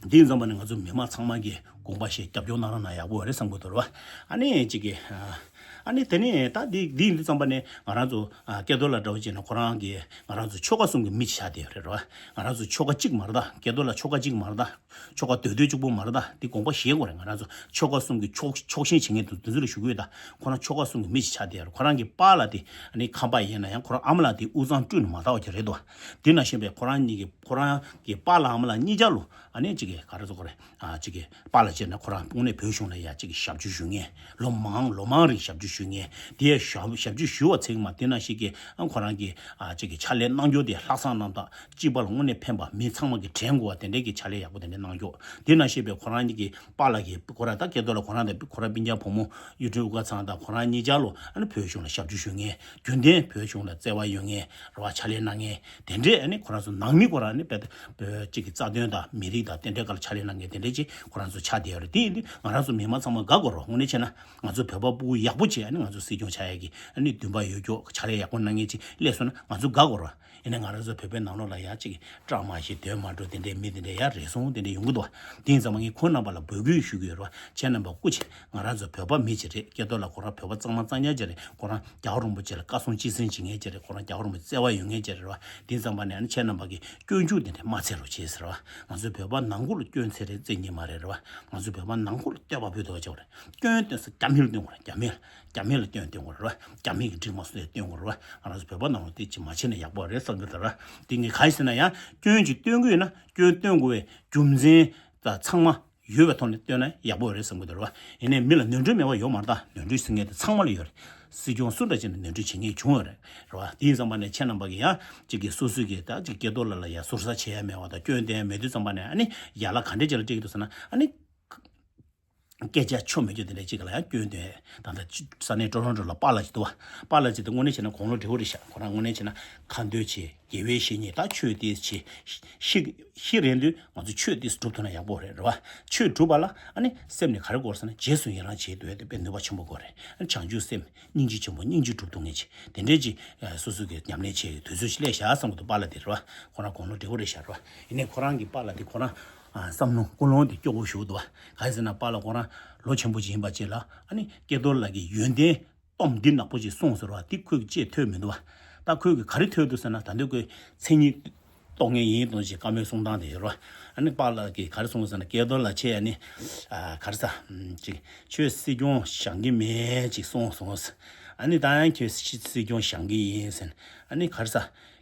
འདི་ཡིན་ཙམ་པ་ནི་ང་ཚོ་མི་མང་ཚང་མ་གིས་དགོངས་པ་བཞེས་རྒྱབ་སྐྱོར་གནང་རོགས་གནང་། ཡག་པོ་རེད་བསམ་གྱི་འདུག་ར། ཨ་ནི་ཅིག་གི་ཨ་ནི་དེ་ནས་ད་འདི་འདི་ཡིན་དུས་ཙམ་པ་ནི་ང་རང་ཚོ་ཨ་སྐལ་རྡོར་ལགས་འདྲ་བོ་བྱས་ན། ཁོ་རང་གིས་ང་རང་ཚོ་ཆོལ་ཁ་གསུམ་གྱི་མི་ཅིག་ཆགས་བསྡད་ཡོད་རེད་ར། ང་རང་ཚོ་ཆོལ་ཁ་གཅིག་མ་རེད་ད། སྐལ་རྡོར་ལགས་ཆོལ་ཁ་གཅིག་མ་རེད་ད། ཆོལ་ཁ་འདོད་འདོད་གཅིག་པོ་མ་རེད་ད། འདི་དགོངས་པ་བཞེས་དགོས་རེད། ང་རང་ཚོ་ཆོལ་ཁ་གསུམ་གྱི་ཕྱོགས་ཕྱོགས་ཞེན་བྱེད་མཁན་འདུག་དེ་ཚོ་ལ་ཞུ་གི་ཡོད་ད། ཁོ་རང་ཆོལ་ཁ་གསུམ་གྱི་མི་ཞིག་ཆགས་བསྡད་ཡོད་རེད། ཁོ་རང་གི་པཱ་ལགས་དེ་ཨ་ནི་ཁམས་པ་ཡིན་ན་ཡང་། ཁོ་རང་ཨ་མ་ལགས་དེ་དབུས་གཙང་སྤྲུལ་ནས་མ་དར་བ་ཅིག་རེད་འདུག་དེ་ནང་བཞིན་པའི་ཁོ་རང་གཉིས་ཀྱི་ཁོ་རང་གི་པཱ་ལགས་ཨ་མ་ལགས་གཉིས་ཆ་ལོ་ཨ་ནི་གཅིག་གི་ག་རེ་ཟེར་དགོས་རེད། ཨ་གཅིག་གི་པཱ་ལགས་བྱས་ན་ཁོ་རང་དངོས་གནས་བོད་གཞུང་ལ་ཡ་གཅིག་གི་ཞབས་ཕྱི་ཞུ་མཁན། ལོ་མང་ལོ་མང་རིང་ཞབས་ཕྱི་ཞུ་མཁན། དེ་ཡ་ཞབས་ཞབས་ཕྱི་ཞུ་བ་ཚང་མ་དེ་ནང་བཞིན་གྱི་ཨ་ཁོ་རང་གི་ཨ་གཅིག་གི་ཕྱག་ལས་གནང་རྒྱུ་དེ་ལྷག་བསམ་རྣམ་དག་སྤྱི་པ་ལ་དངོས་གནས་ཕན་པ། མི་ཚང་མ་གིས་དྲན་དགོས་པ་དེ་འདྲའི་གི་ཕྱག་ལས་ཡག་པོ་དེ་འདྲ་གནང་རྒྱུ། དེ་ནང་བཞིན་པའི་ཁོ་རང་གཉིས་ཀྱི་པཱ་ལགས་ཀྱི་ཁོ་རང་ད་སྐལ་རྡོར་ལགས་ཁོ་རང་དང་ཁོ་རང་སྤུན་ཀྱག་བུ་མོ་གཡུ་སྒྲོན་དབུ་དཀར་ཚང་དང་ཁོ་རང་གཉིས་ཆ་ལོ་ཨ་ནི་བོད་གཞུང་ལ་ཞབས་ཕྱི་ཞུ་མཁན། རྒྱུན་ལྡན་བོད་གཞུང་ལ་བརྩེ་བ་ཡོད་མཁན་རེད་བ། ཕྱག་ལས་གནང་མཁན་དེ་འདྲས། ཨ་ནི་ཁོ་རང་ཚོ་ནང་མི་ཁོ་རང་ནི་དཔེ་བོད་གཅིག་གི་རྩ་དོན་དང་མི་རིགས་དང་དེ་འདྲའི་སྒང་ལ་ཕྱག་ལས་གནང་མཁན་དེ་འདྲས་ཅིག་ཁོ་རང་ཚོ་ཆགས་ དེ་ཡོད་རེད། དེ་ཡིན་དུས་ང་རང་ཚོ་མི་མང་ཚང་མ་དགའ་དགོས་རེད། དངོས་གནས་བྱས་ན་ང་ཚོ་བོད་པ་ཕྲུ་གུ་ཡག་པོ་བྱས། ཨ་ནི་ང་ཚོ་སྲིད་སྐྱོང་ཆགས་ཡག་གི་ཨ་ནི་འདུན་པ་ཡོད་རྒྱུ། ཕྱག་ལས་ཡག་པོ་གནང་མཁན་ཅིག་སླེབས་སོང་ན་ང་ཚོ་དགའ་དགོས་རེད། ཡིན་ནའི་ང་རང་ཚོ་བོད་པའི་ནང་ལོགས་ལ་ཡ་གཅིག་སྐྲག་མ་ཤེས་འདོད་མ་འགྲོ་དེ་འདྲའི་མི་དེ་འདྲའི་ཡ་རེ་ཟུང་དེ་འདྲའི་ཡོང་གི་འདུག་དེ་ཡིན་ཙང་མ་ངས་ཁོང་རྣམ་པ་ལ་འབོད་སྐུལ་ཞུ་གི་ཡོད་རེད་བ། ཁྱེད་རྣམ་པ་སྐུ་མཁྱེན། ང་རང་ཚོ་བོད་པ་མི་ཅིག་རེད། སྐལ་རྡོར་ལགས་ཁོ་རང་བོད་པ་གཙང་མ་གཙང་རྐྱང་ཅིག་རེད། ཁོ་རང་རྒྱལ་བ་རིན་པོ་ཆེ་ལ་བཀའ་གསུང་སྤྱི་གསུང་བྱེད་མཁན་ཅིག་རེད། ཁོ་རང་རྒྱལ་བ་རིན་པོ་ཆེ་བརྩེ་བ་ཡོད་མཁན་ཅིག་རེད་བ། དེ་ཙམ་པ་ནས་ཨ་ནི་ཁྱེད་རྣམ་པ་གིས་སྐྱོན་འཇུག་དེ་འདྲ་མ་འཚལ་རོགས་བྱེད་ཟེར་བ། ང་ཚོའི་བོད་པ་ནང་ཁུལ་ལ་སྐྱོན་འཚོལ་རེས་འཚོལ་མཁན་མ་རེད་རེད་བ། ང་ཚོའི་བོད་པ་ནང་ཁུལ་ལ་བསྟོད་པ་ཕུལ་ཐུབ་པ་བྱེད་དགོས་རེད། སྐྱོན་སྟོན་ས་རྒྱ་མི་ལ་སྟོན་དགོས་རེད། རྒྱ་མི་ལ། རྒྱ་མི་ལ་སྐྱོན་སྟོན་དགོས་རེད་བ། རྒྱ་མི་གིས་འགྲིག་མ་སོང་ཡ་སྟོན་དགོས་རེད་བ། ང་རང་ཚོ་བོད་པ་ནང་ལ་དེ་ཅིག་མ་བྱས་ན་ཡག་པོ་རེད་བསམ་གྱི་འདུག་ར། དེ་ངས་ག་རེ་ཟེར་ན་ཡང་སྐྱོན་ཅིག་སྟོན་གྱི་ཡོད་ན་སྐྱོན་སྟོན་དགོས་པའི་རྒྱུ་མཚན་དང་ཚང་མ་ཡོད་པའི་ཐོག་ནས་བཏོན་ན་ཡག་པོ་རེད་བསམ་གྱི་འདུག་ར་བ། ཡིན་ནའི་མི་ལ་ནོར་འཁྲུལ་མེད་པ་ཡོད་མ་རེད། ད་ནོར་འཁྲུལ་ཟེར་མཁན་དེ་ཚང་མ་ལ་ཡོད་རེད། སྲིད་སྐྱོང་སུ་འདྲ་ཅིག་ནས་ནོར་འཁྲུལ་བྱེད་མཁན་བྱུང་ཡོད་རེད། རེད་བ། དེ་ཡིན་ཙམ་པ་ནས་ཁྱེད་རྣམ་པ་གིས་ཡང་གཅིག་གིས་སོ་སོ་གིས་ད་གཅིག་སྐལ་རྡོར་ལགས་ལ་ཡ་ཟུར་ཟ་བྱེད་ཡ་མེད་པ་དང་སྐྱོན་བསྟན་ཡ་མེད་དུས་ཙམ་པ་ནས་ཨ་ནི་ཡན་ལག་ག་འདྲས་ཅིག་ལ་སྤྲད་ཀྱི་འདུག་ཟེར་ན། ཨ་ནི་སྐད་ཆ་ཆོ་མེད་རྒྱུ་དེ་འདྲས་ཅིག་ལ་ཡང་སྐྱོན་བསྟན་ཡ། ད་ལྟ་ས་གནས་ཀྲོ་རོན་ཀྲོ་ལ་པཱ་ལགས་ཅིག་འདུག་བ། པཱ་ལགས་ཅིག་དེ་དངོས་གནས་བྱས་ན་དགུང་ལོ་བགྲེས་པོ་རེད་ཤག་ཁོ་རང་དངོས་གནས་བྱས་ན་ཁ་འདོན་བྱེད། དགེ་བའི་བཤེས་གཉེན་ད་ཆོས་ཏོག་ཙམ་བྱེད། ཤི་ཤི་རན་དུས་ང་ཚོ་ཆོས་ཏོག་ཙམ་སྒྲུབ་ཐུབ་ན་ཡག་པོ་རེད། རེད་བ། ཆོས་སྒྲུབ་པ་ལ་ཨ་ནི་སེམས་ནས་ག་རེ་དགོས་ཟེར་ན་རྗེས་སུ་ཡི་རང་བྱེད་འདོད་དེ་དཔེ་ནུས་པ་ཆེན་པོ་དགོས་རེད། ཨ་ནི་བྱང་ཆུབ་སེམས། སྙིང་རྗེ་ཆེན་པོ། སྙིང་རྗེ་སྒྲུབ་ཐུབ་མཁན་ཅིག་དེ་འདྲས་ཅིག་སོ་སོ་གིས་ཉམས་ལེན་བྱེད་ཡའི་དུས་ཚོད་ཅིག་སླེབས་ཤག་བསམ་གྱི་འདུག་པཱ་ལགས་དེ་རེད་བ། ཁོ་རང་དགུང་ལོ་བགྲེས་པོ་རེད་ཤག་རེད་བ། ཡིན་ནའི་ཁོ་རང་གི་པཱ་ལགས་དེ་ཁོ་རང་བསམ་བློ་ཀུན་སློང་དེ་སྐྱོ་པོ་ཞེ་པོ་འདུག་བ། ག་རེ་ཟེར་ན་པཱ་ལགས་ཁོ་རང་ལོ་ཆེན་པོ་ཅིག་ཡིན་པ་ཅིག་ལ་ཨ་ནི་སྐལ་རྡོར་ལགས་ཀྱི་ཡོན་ཏན་སྟོབས་འདི་ནག་པོ་ཅིག་གསུངས་ཟེར་བ་དེ་ཁོས་ཅིག་ཐོས་མི་འདུག་བ། ད་ཁོས་ག་རེ་ཐོས་འདུག་ཟེར་ན། ད་འདོད་ཁོས་མཚན་ཉིད་རྟོགས་མཁན་ཡིན་དང་ཞེས་བཀའ་མོལ་གསུང་སྟངས་དེ་ཡོད་རེད་བ། ཨ་ནི་པཱ་ལགས་ཀྱིས་ག་རེ་གསུངས་ཟེར་ན། སྐལ་རྡོར་ལགས་ཁྱེད་ཨ་ནི་ཨ་ག་རེ་ཟ་ཅིག་ཁྱོད་སྲིད་སྐྱོང་བཞེངས་ཀྱི་མེད་ཅིག་གསུངས་སོང་། ཨ་ནི་ད་ཡང་ཁྱོད་སྲིད་སྐྱོང་བཞེངས་ཀྱི་ཡིན་ཟེར། ཨ་ནི་ག་རེ་ཟ་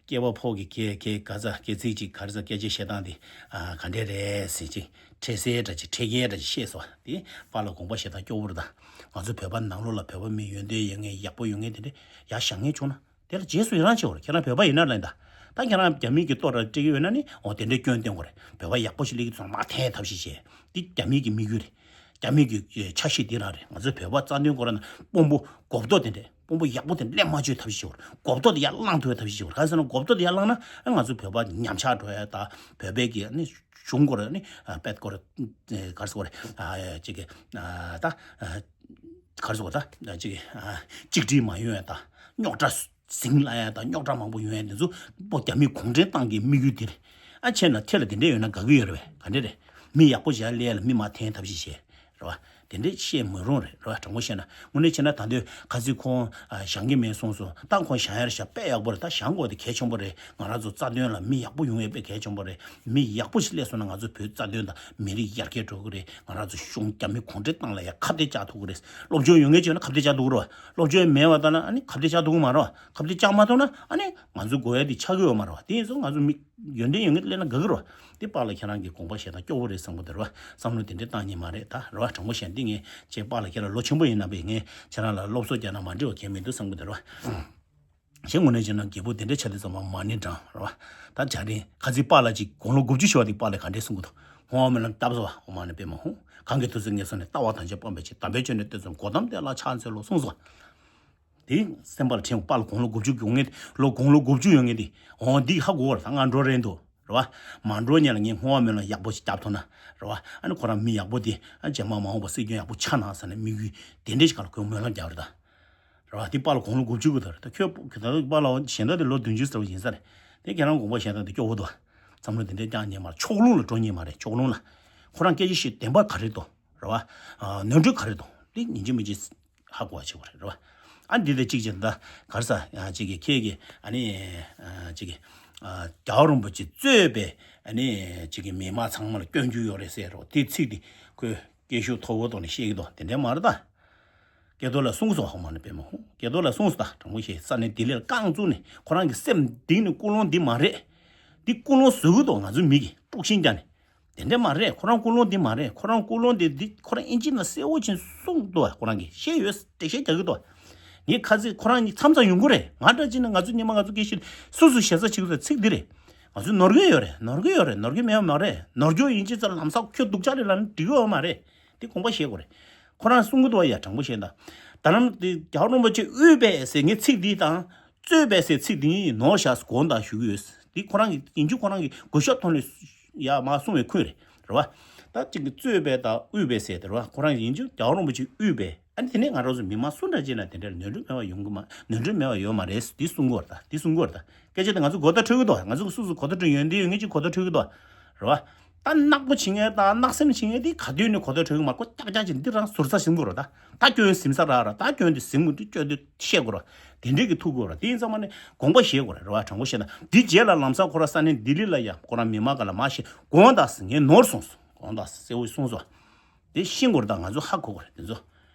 སྐྱེས་པ་ཕོ་གི་སྐད་སྐད་ག་ས་སྐད་ཚིག་ཅིག་ག་རེ་ཟ་སྐད་ཆ་བཤད་སྟངས་དེ་ཨ་ག་འདྲས་རེད་ཟེར་ཅིག་འཕྲལ་སེལ་འདྲ་ཅིག་འཕྲལ་རྐྱེན་འདྲ་ཅིག་བཤད་སོང་བ། དེ་པཱ་ལགས་དགོངས་པ་བཞེས་སྟངས་སྐྱོ་པོ་རེད། ད་ང་ཚོ་བོད་པ་ནང་ལོགས་ལ་བོད་པ་མི་ཡོན་ཏན་ཡོད་མཁན་ཡག་པོ་ཡོད་མཁན་དེ་འདྲས་ཡར་བཞེངས་མཁན་བྱུང་ན་དེ་ལ་རྗེས་སུ་ཡི་རང་བྱེད་དགོས་རེད། ཁྱེད་རང་བོད་པ་ཡིན་ན་ལབ་ཡིན་ད། ད་ཁྱེད་རང་རྒྱ་མི་གི་ལྟོ་ར་སྤྲད་ཀྱི་ཡོད་ན་ནི་འོ་དེ་འདྲས་སྐྱོན་བསྟན་དགོས་རེད། བོད་པ་ཡག་པོ་ཞིག་སླེབས་ཀྱི་འདུག་ཟེར་ན་མར་འཐེན་ཐབས་ཤེས་བྱེད། འདི་རྒྱ་མི་གི་དམིགས་ཡུལ་རེད། རྒྱ་མི་གི་ཆ་ཤས་འདི་རང་རེད། ང་ཚོའི་བོད་པ་རྩ་དོན་སྐོར་ན་དཔོན་པོ་གོབ་ཏོ་དེ་འདྲས། དཔོན་པོ་ཡག་པོ་དེ་སླེབས་མ་བཅུག་ཐབས་ཤེས་བྱེད་དགོས་རེད། གོབ་ཏོ་དེ་ཡར་བསླངས་ཐུབ་པའི་ཐབས་ཤེས་བྱེད་དགོས་རེད། ག་རེ་ཟེར་ན་གོབ་ཏོ་དེ་ཡར་བསླངས་ན་ཨ་ང་ཚོའི་བོད་པ་ཉམས་ཆག་འགྲོ་ཡ་དང་བོད་པའི་གི་ཨ་ནི་གཞུང་སྐོར་ཨ་ནི་ཨ་དཔེ་སྐོར་ཨ་ག་རེ་ཟེར་དགོས་རེད། ཨ་ཅིག་གི་ཨ་ད་ཨ་ག་རེ་ཟེར་དགོས་རེད། ད་ཅིག་གི་ཨ་གཅིག་སྒྲིལ་མ་ཡོང་ཡ་དང་རྙོག་དྲ་ཟིང་སླ་ཡ་དང་རྙོག་དྲ་མང་པོ་ཡོང་ཡ་དེ་ཚོ་པོ་རྒྱ་མི་གུང་ཁྲན་ཏང་གི་དམིགས་ཡུལ་དེ་རེད། ཨ་བྱས་ན་ཐད་ལ་དེ་འདྲས་ཡོད་ན་དགའ་གི་ཡོད་རེད་པས། ག་འདྲས་རེད། མི་ཡག་པོ་ཞིག་ཡར་སླེབས་ཡ་ལ་མི་མར་འཐེན་ཐབས་ཤེས་བྱེད། རེད་བ། དེ་འདྲས་བཤད་མི་རུང་རེད། རེད་བ། དྲང་པོ་བཤད་ན་དངོས་གནས་བྱས་ན་ད་དུང་ཁ་སང་ཁོང་ཨ་བཞེངས་ཀྱི་མེད་གསུངས་སོང་། ད་ཁོང་བཞེངས་ཡར་བཞག་དཔེ་ཡག་པོ་རེད། ད་བཞེངས་དགོས་དེ་གལ་ཆེན་པོ་རེད། ང་རང་ཚོ་རྩ་དོན་ལ་མི་ཡག་པོ་ཡོང་ཡས་དཔེ་གལ་ཆེན་པོ་རེད། མི་ཡག་པོ་ཞིག་སླེབས་སོང་ན་ང་ཚོ་བོད་རྩ་དོན་དང་མི་རིགས་ཡར་རྒྱས་འགྲོ་གི་རེད། ང་རང་ཚོ་གཞུང་རྒྱ་མི་གུང་ཁྲན་ཏང་ལ་ཡང་ཁ་གཏད་བཅག་ཐུབ་ཀྱི་རེད། སློབ་སྦྱོང་ཡོད་མཁན་ཅིག་ཡོད་ན་ཁ་གཏད་བཅག་ཐུབ་ཀྱི་རེད་བ། སློབ་སྦྱོང་མེད་པ་ལྟར་ན་ཨ་ནི་ཁ་གཏད་བཅག་ཐུབ་ཀྱི་མ་རེད་བ། ཁ་གཏད་བཅག་མ་ཐུབ་ན་ཨ་ནི་ང་ཚོ་དགོས་ཡ་དེ་ཆགས་ཀྱི་ཡོད་མ་རེད་བ། དེ་ཡིན་ཙང་ང་ཚོ་མི་ཡོན་ཏན་ཡོད་མཁན་སླེབས་ན་དགའ་གི་རེད་བ། དེ་པཱ་ལགས་ཁྱེད་རང་གི་དགོངས་པ་བཞེས་སྟངས་སྐྱོ་བོ་རེད་བསམ་གི་འདུག་རེད་བ། བསམ་བློ་དེ་འདྲས་བཏང་ཉན་མ་རེད་ད། རེད་བ། དྲང་པོ་བཤད་ན་འདི་ངས་ཁྱེད་པཱ་ལགས་ཁྱེད་རང་ལོ་ཆེན་པོ་ཡིན་ན་པས་ངས་ཁྱེད་རང་ལ་སློབ་གསོ་རྒྱག་ན་མ་འགྲིག་པ་གང་ཡང་མི་འདུག་བསམ་གི་འདུག་རེད་བ། གཞན་དངོས་གནས་བྱས་ན་རྒད་པོ་དེ་འདྲས་ཆགས་དུས་ཙམ་པ་མ་ཎི་བགྲང་རེད་བ། ད་བྱ་རིན་ཁ་ཚིག་པཱ་ལགས་ཅིག་དགུང་ལོ་དགུ་བཅུ་ཞུ་བ་དེ་པཱ་ལགས་ག་འདྲས་གསུང་གི་འདུག་ཧོ་མེ་ལམ་སྟབས་སོ་བ་ཧོ་མ་ཎི་པདྨ་ཧཱུྃ། གང་གི་ཐུགས་སྲས་ངན་སོང་ནས། ལྟ་བ་ཐམས་ཅད་སྤངས་པའི་ཕྱིར། དམ་པའི་ཆོས་ནི་སྟོན་མཛད། གོའུ་ཏམ་དེ་ལ་ཕྱག་འཚལ་ལོ་གསུངས་སོ། དེ་སེམས་པ་ལ་དྲན། པཱ་ལགས་དགུང་ལོ་དགུ་བཅུ་ཡོང་མཁན། ལོ་དགུང་ལོ་དགུ་བཅུ་ཡོང་མཁན་དེ་འོ་འདི་ཧ་གོ་བར་ད་ང་འགྲོ་རན་འདུག་རེད་བ། མ་འགྲོ་སྔོན་ལ་ངས་ཧོ་མེ་ལམ་ཡག་པོ་ཞིག་བརྒྱབ་ཐུབ་ན་རེད་བ། ཨ་ནི་ཁོ་རང་མི་ཡག་པོ་དེ་ཨ་རྗེས་མ་མ་འོངས་པ་སྲིད་སྐྱོང་ཡག་པོ་ཆགས་ན་ཟེར་ནས་དམིགས་ཡུལ་དེ་འདྲས་ཞིག་ག་ལ་ཁོས་སྨོན་ལམ་རྒྱག་རེད་ད། རེད་བ། དེ་པཱ་ལགས་དགུང་ལོ་དགུ་བཅུ་གི་ད་རེད། ད་ཁྱོད་ད་པཱ་ལགས་གཞན་དག་དེ་ལོ་བདུན་ཅུ་ཙམ་ཡིན་ས་རེད། དེ་ཁྱེད་རང་དགོངས་པ་བཞེས་སྟངས་དེ་སྐྱོ་བོ་འདུག་བ། བསམ་བློ་དེ་འདྲས་བཏང་ཉན་མ་རེད། ཕྱོགས་ལྷུང་ལ་འགྲོ་ཉན་མ་རེད། ཕྱོགས་ལྷུང་ལ། ཁོ་རང་སྐད་ཆ་བཤད་བདེན་པ་ག་རེ་འདུག་རེད་བ། ཨ་ནོར་འཁྲུལ་ག་རེ་འདུག་དེ་ཡིན་གཅིག་མིན་གཅིག་ཧ་གོ་བ་བྱེད་དགོས་རེད། རེད་བ། ཨ་འདི་དེ་གཅིག་བྱས་ད་ག་རེ་ཟ་ཨ་གཅིག་གི་ཁྱེད་ཀྱི་ཨ་ནི་ཨ་གཅིག་གི་ཨ་རྒྱལ་བ་རིན་པོ་ཆེ་གཙོས་པའི་ཨ་ནི་གཅིག་གི་མི་མང་ཚང་མ་ལ་སྐྱོན་བརྗོད་ཡོད་རེད་ཟེར་རོ། དེ་ཚིག་དེ་ཁོས་སྐད་ཤུགས་མཐོ་བོ་ཐོག་ནས་བཤད་ཀྱི་འདུག་དེ་འདྲས་མ་རེད་ད། སྐལ་རྡོར་ལགས་གསུངས་སོང་། ཧོ་མ་ཎི་པདྨ་ཧཱུྃ། སྐལ་རྡོར་ལགས་གསུངས་སོང་། ད་དྲང་པོ་བཤད། ས་གནས་ལྡི་ལི་ལ་རྐང་བཙུགས་ནས་ཁོ་རང་གི་སེམས་གཏིང་ནས་ཀུན་སློང་འདི་མ་རེད། འདི་ཀུན་སློང་བཟོ་གི་འདུག་ང་ཚོའི་མི་གིས་དཀྲུག་ཤིང་བརྒྱབ་ནས། དེ་འདྲས་མ་རེད། ཁོ་རང་ཀུན་སློང་འདི་མ་རེད། ཁོ་རང་ཀུན་སློང་འདི་འདི་ཁོ་རང་ཨིན་ཇི་ནང་གསལ་བོ་ཅིག་གསུངས་འདུག་ཁོ་རང་གིས་བཤད་ཡོད། འགྲེལ་བཤད་རྒྱག་གི་འདུག་ངས་ཁ་ཚིག་ཁོ་རང་གཉིས་མཚམས་མཚམས་ཡོང་གི་རེད། ང་འདྲ་ཅིག་ན་ང་ཚོ་སྔོན་མ་ང་ཚོ་སྐད་ཆ་སུ་སུ་ཞེ་ས་བྱེད་གི་འདུག་ཚིག་འདི་རེད། ང་ཚོ་ནོར་གྱི་ཡོད་རེད། ནོར་གྱི་ཡོད་རེད། ནོར་གྱི་མེད་པ་མ་རེད། ནོར་རྒྱུ་ཡིན་ཅི་ཙམ་ལམ་སང་ཁྱོད་སྡུག་ཅག་རེད་ལབ་ན་འགྲིག་གི་ཡོད་མ་རེད། དེ་དགོངས་པ་བཞེས་དགོས་རེད། ཁོ་རང་གསུང་གི་འདུག་བ། ཡ་དྲང་པོ་བཤད་ན། ད་ལམ་དེ་རྒྱལ་བ་རིན་པོ་ཆེ་དབུས་པས་ཟེར་ངས་ཚིག་འདི་དང་། གཙོས་པས་ཟེར་ཚིག་འདི་གཉིས་ནོར་བཞག་དགོངས་དག་ཞུ་གི་ཡོད། འདི་ཁོ་རང་གི་ཡིན་རྒྱུ་ཁོ་རང་གི་གུས་ཞབས་ཐོག་ནས་ཡ་མ་གསུང་བའི་ཁུལ་རེད། རེད་བ། ད་ཅིག་གི་གཙོས་པའི་དང་དབུས་པའི་ཟེར་དེ་རེད་བ། ཁོ་རང་ཡིན་རྒྱུ་རྒྱལ་བ་རིན་པོ་ཆེ་དབུས་པའི། ཨ་ནི་དེ་ནས་ང་རང་ཚོ་མི་མང་སུ་འདྲ་ཅིག་ན་དེ་འདྲར་ནོར་འཁྲུལ་མེད་པ་ཡོང་གི་མ། ནོར་འཁྲུལ་མེད་པ་ཡོད་མ་རེད། འདི་གསུང་གི་ཡོད་རེད་ད། འདི་གསུང་གི་ཡོད་རེད་ད། སྐད་ཆ་དེ་ང་ཚོ་གོ་བརྡ་འཕྲོད་ཀྱི་འདུག་ང་ཚོ་སོ་སོ་གོ་བརྡ་འཕྲོད། ཡོན་ཏན་ཡོད་མཁན་ཅིག་གོ་བརྡ་འཕྲོད་ཀྱི་འདུག་རེད་བ། ད་ནག་པོ་བྱེད་མཁན་དང་ནག་སེམས་བྱེད་མཁན་དེ་ག་དུས་ནས་གོ་བརྡ་འཕྲོད་ཀྱི་མ། ཁོ་ཀྱག་ཀྱག་ཅིག་འདི་རང་ཟུར་ཟ་ཟིན་དགོས་རེད་ད། ད་སྐྱོན་ཟིན་ས་རག་ར། ད་སྐྱོན་དེ་ཟིན་དགོས་དུས་སྐྱོན་དེ་བཤད་དགོས་ར། དེ་འདྲས་ཀྱི་ཐུག་དགོས་ར། དེ་ཡིན་ཙང་མ་ནས་དགོངས་པ་བཞེས་དགོས་ར། རེད་བ། དྲང་པོ་བཤད་ན། འདི་རྗེས་ལ་ལམ་སང་ཁོ་ར་ས་གནས་ལྡི་ལི་ལ་ཡ་ཁོ་རང་མི་མང་ག་ལ་མ་བཤད། དགོངས་དག་ཟེར། ངས་ནོར་སོང་ཟེར། དགོངས་དག་ཟེར་འོ་གསུངས་སོ། དེ་ཤེས་དགོས་རེད་ད། ང་ཚོ་ཧ་གོ་དགོས་རེད་དེ་ཚོ།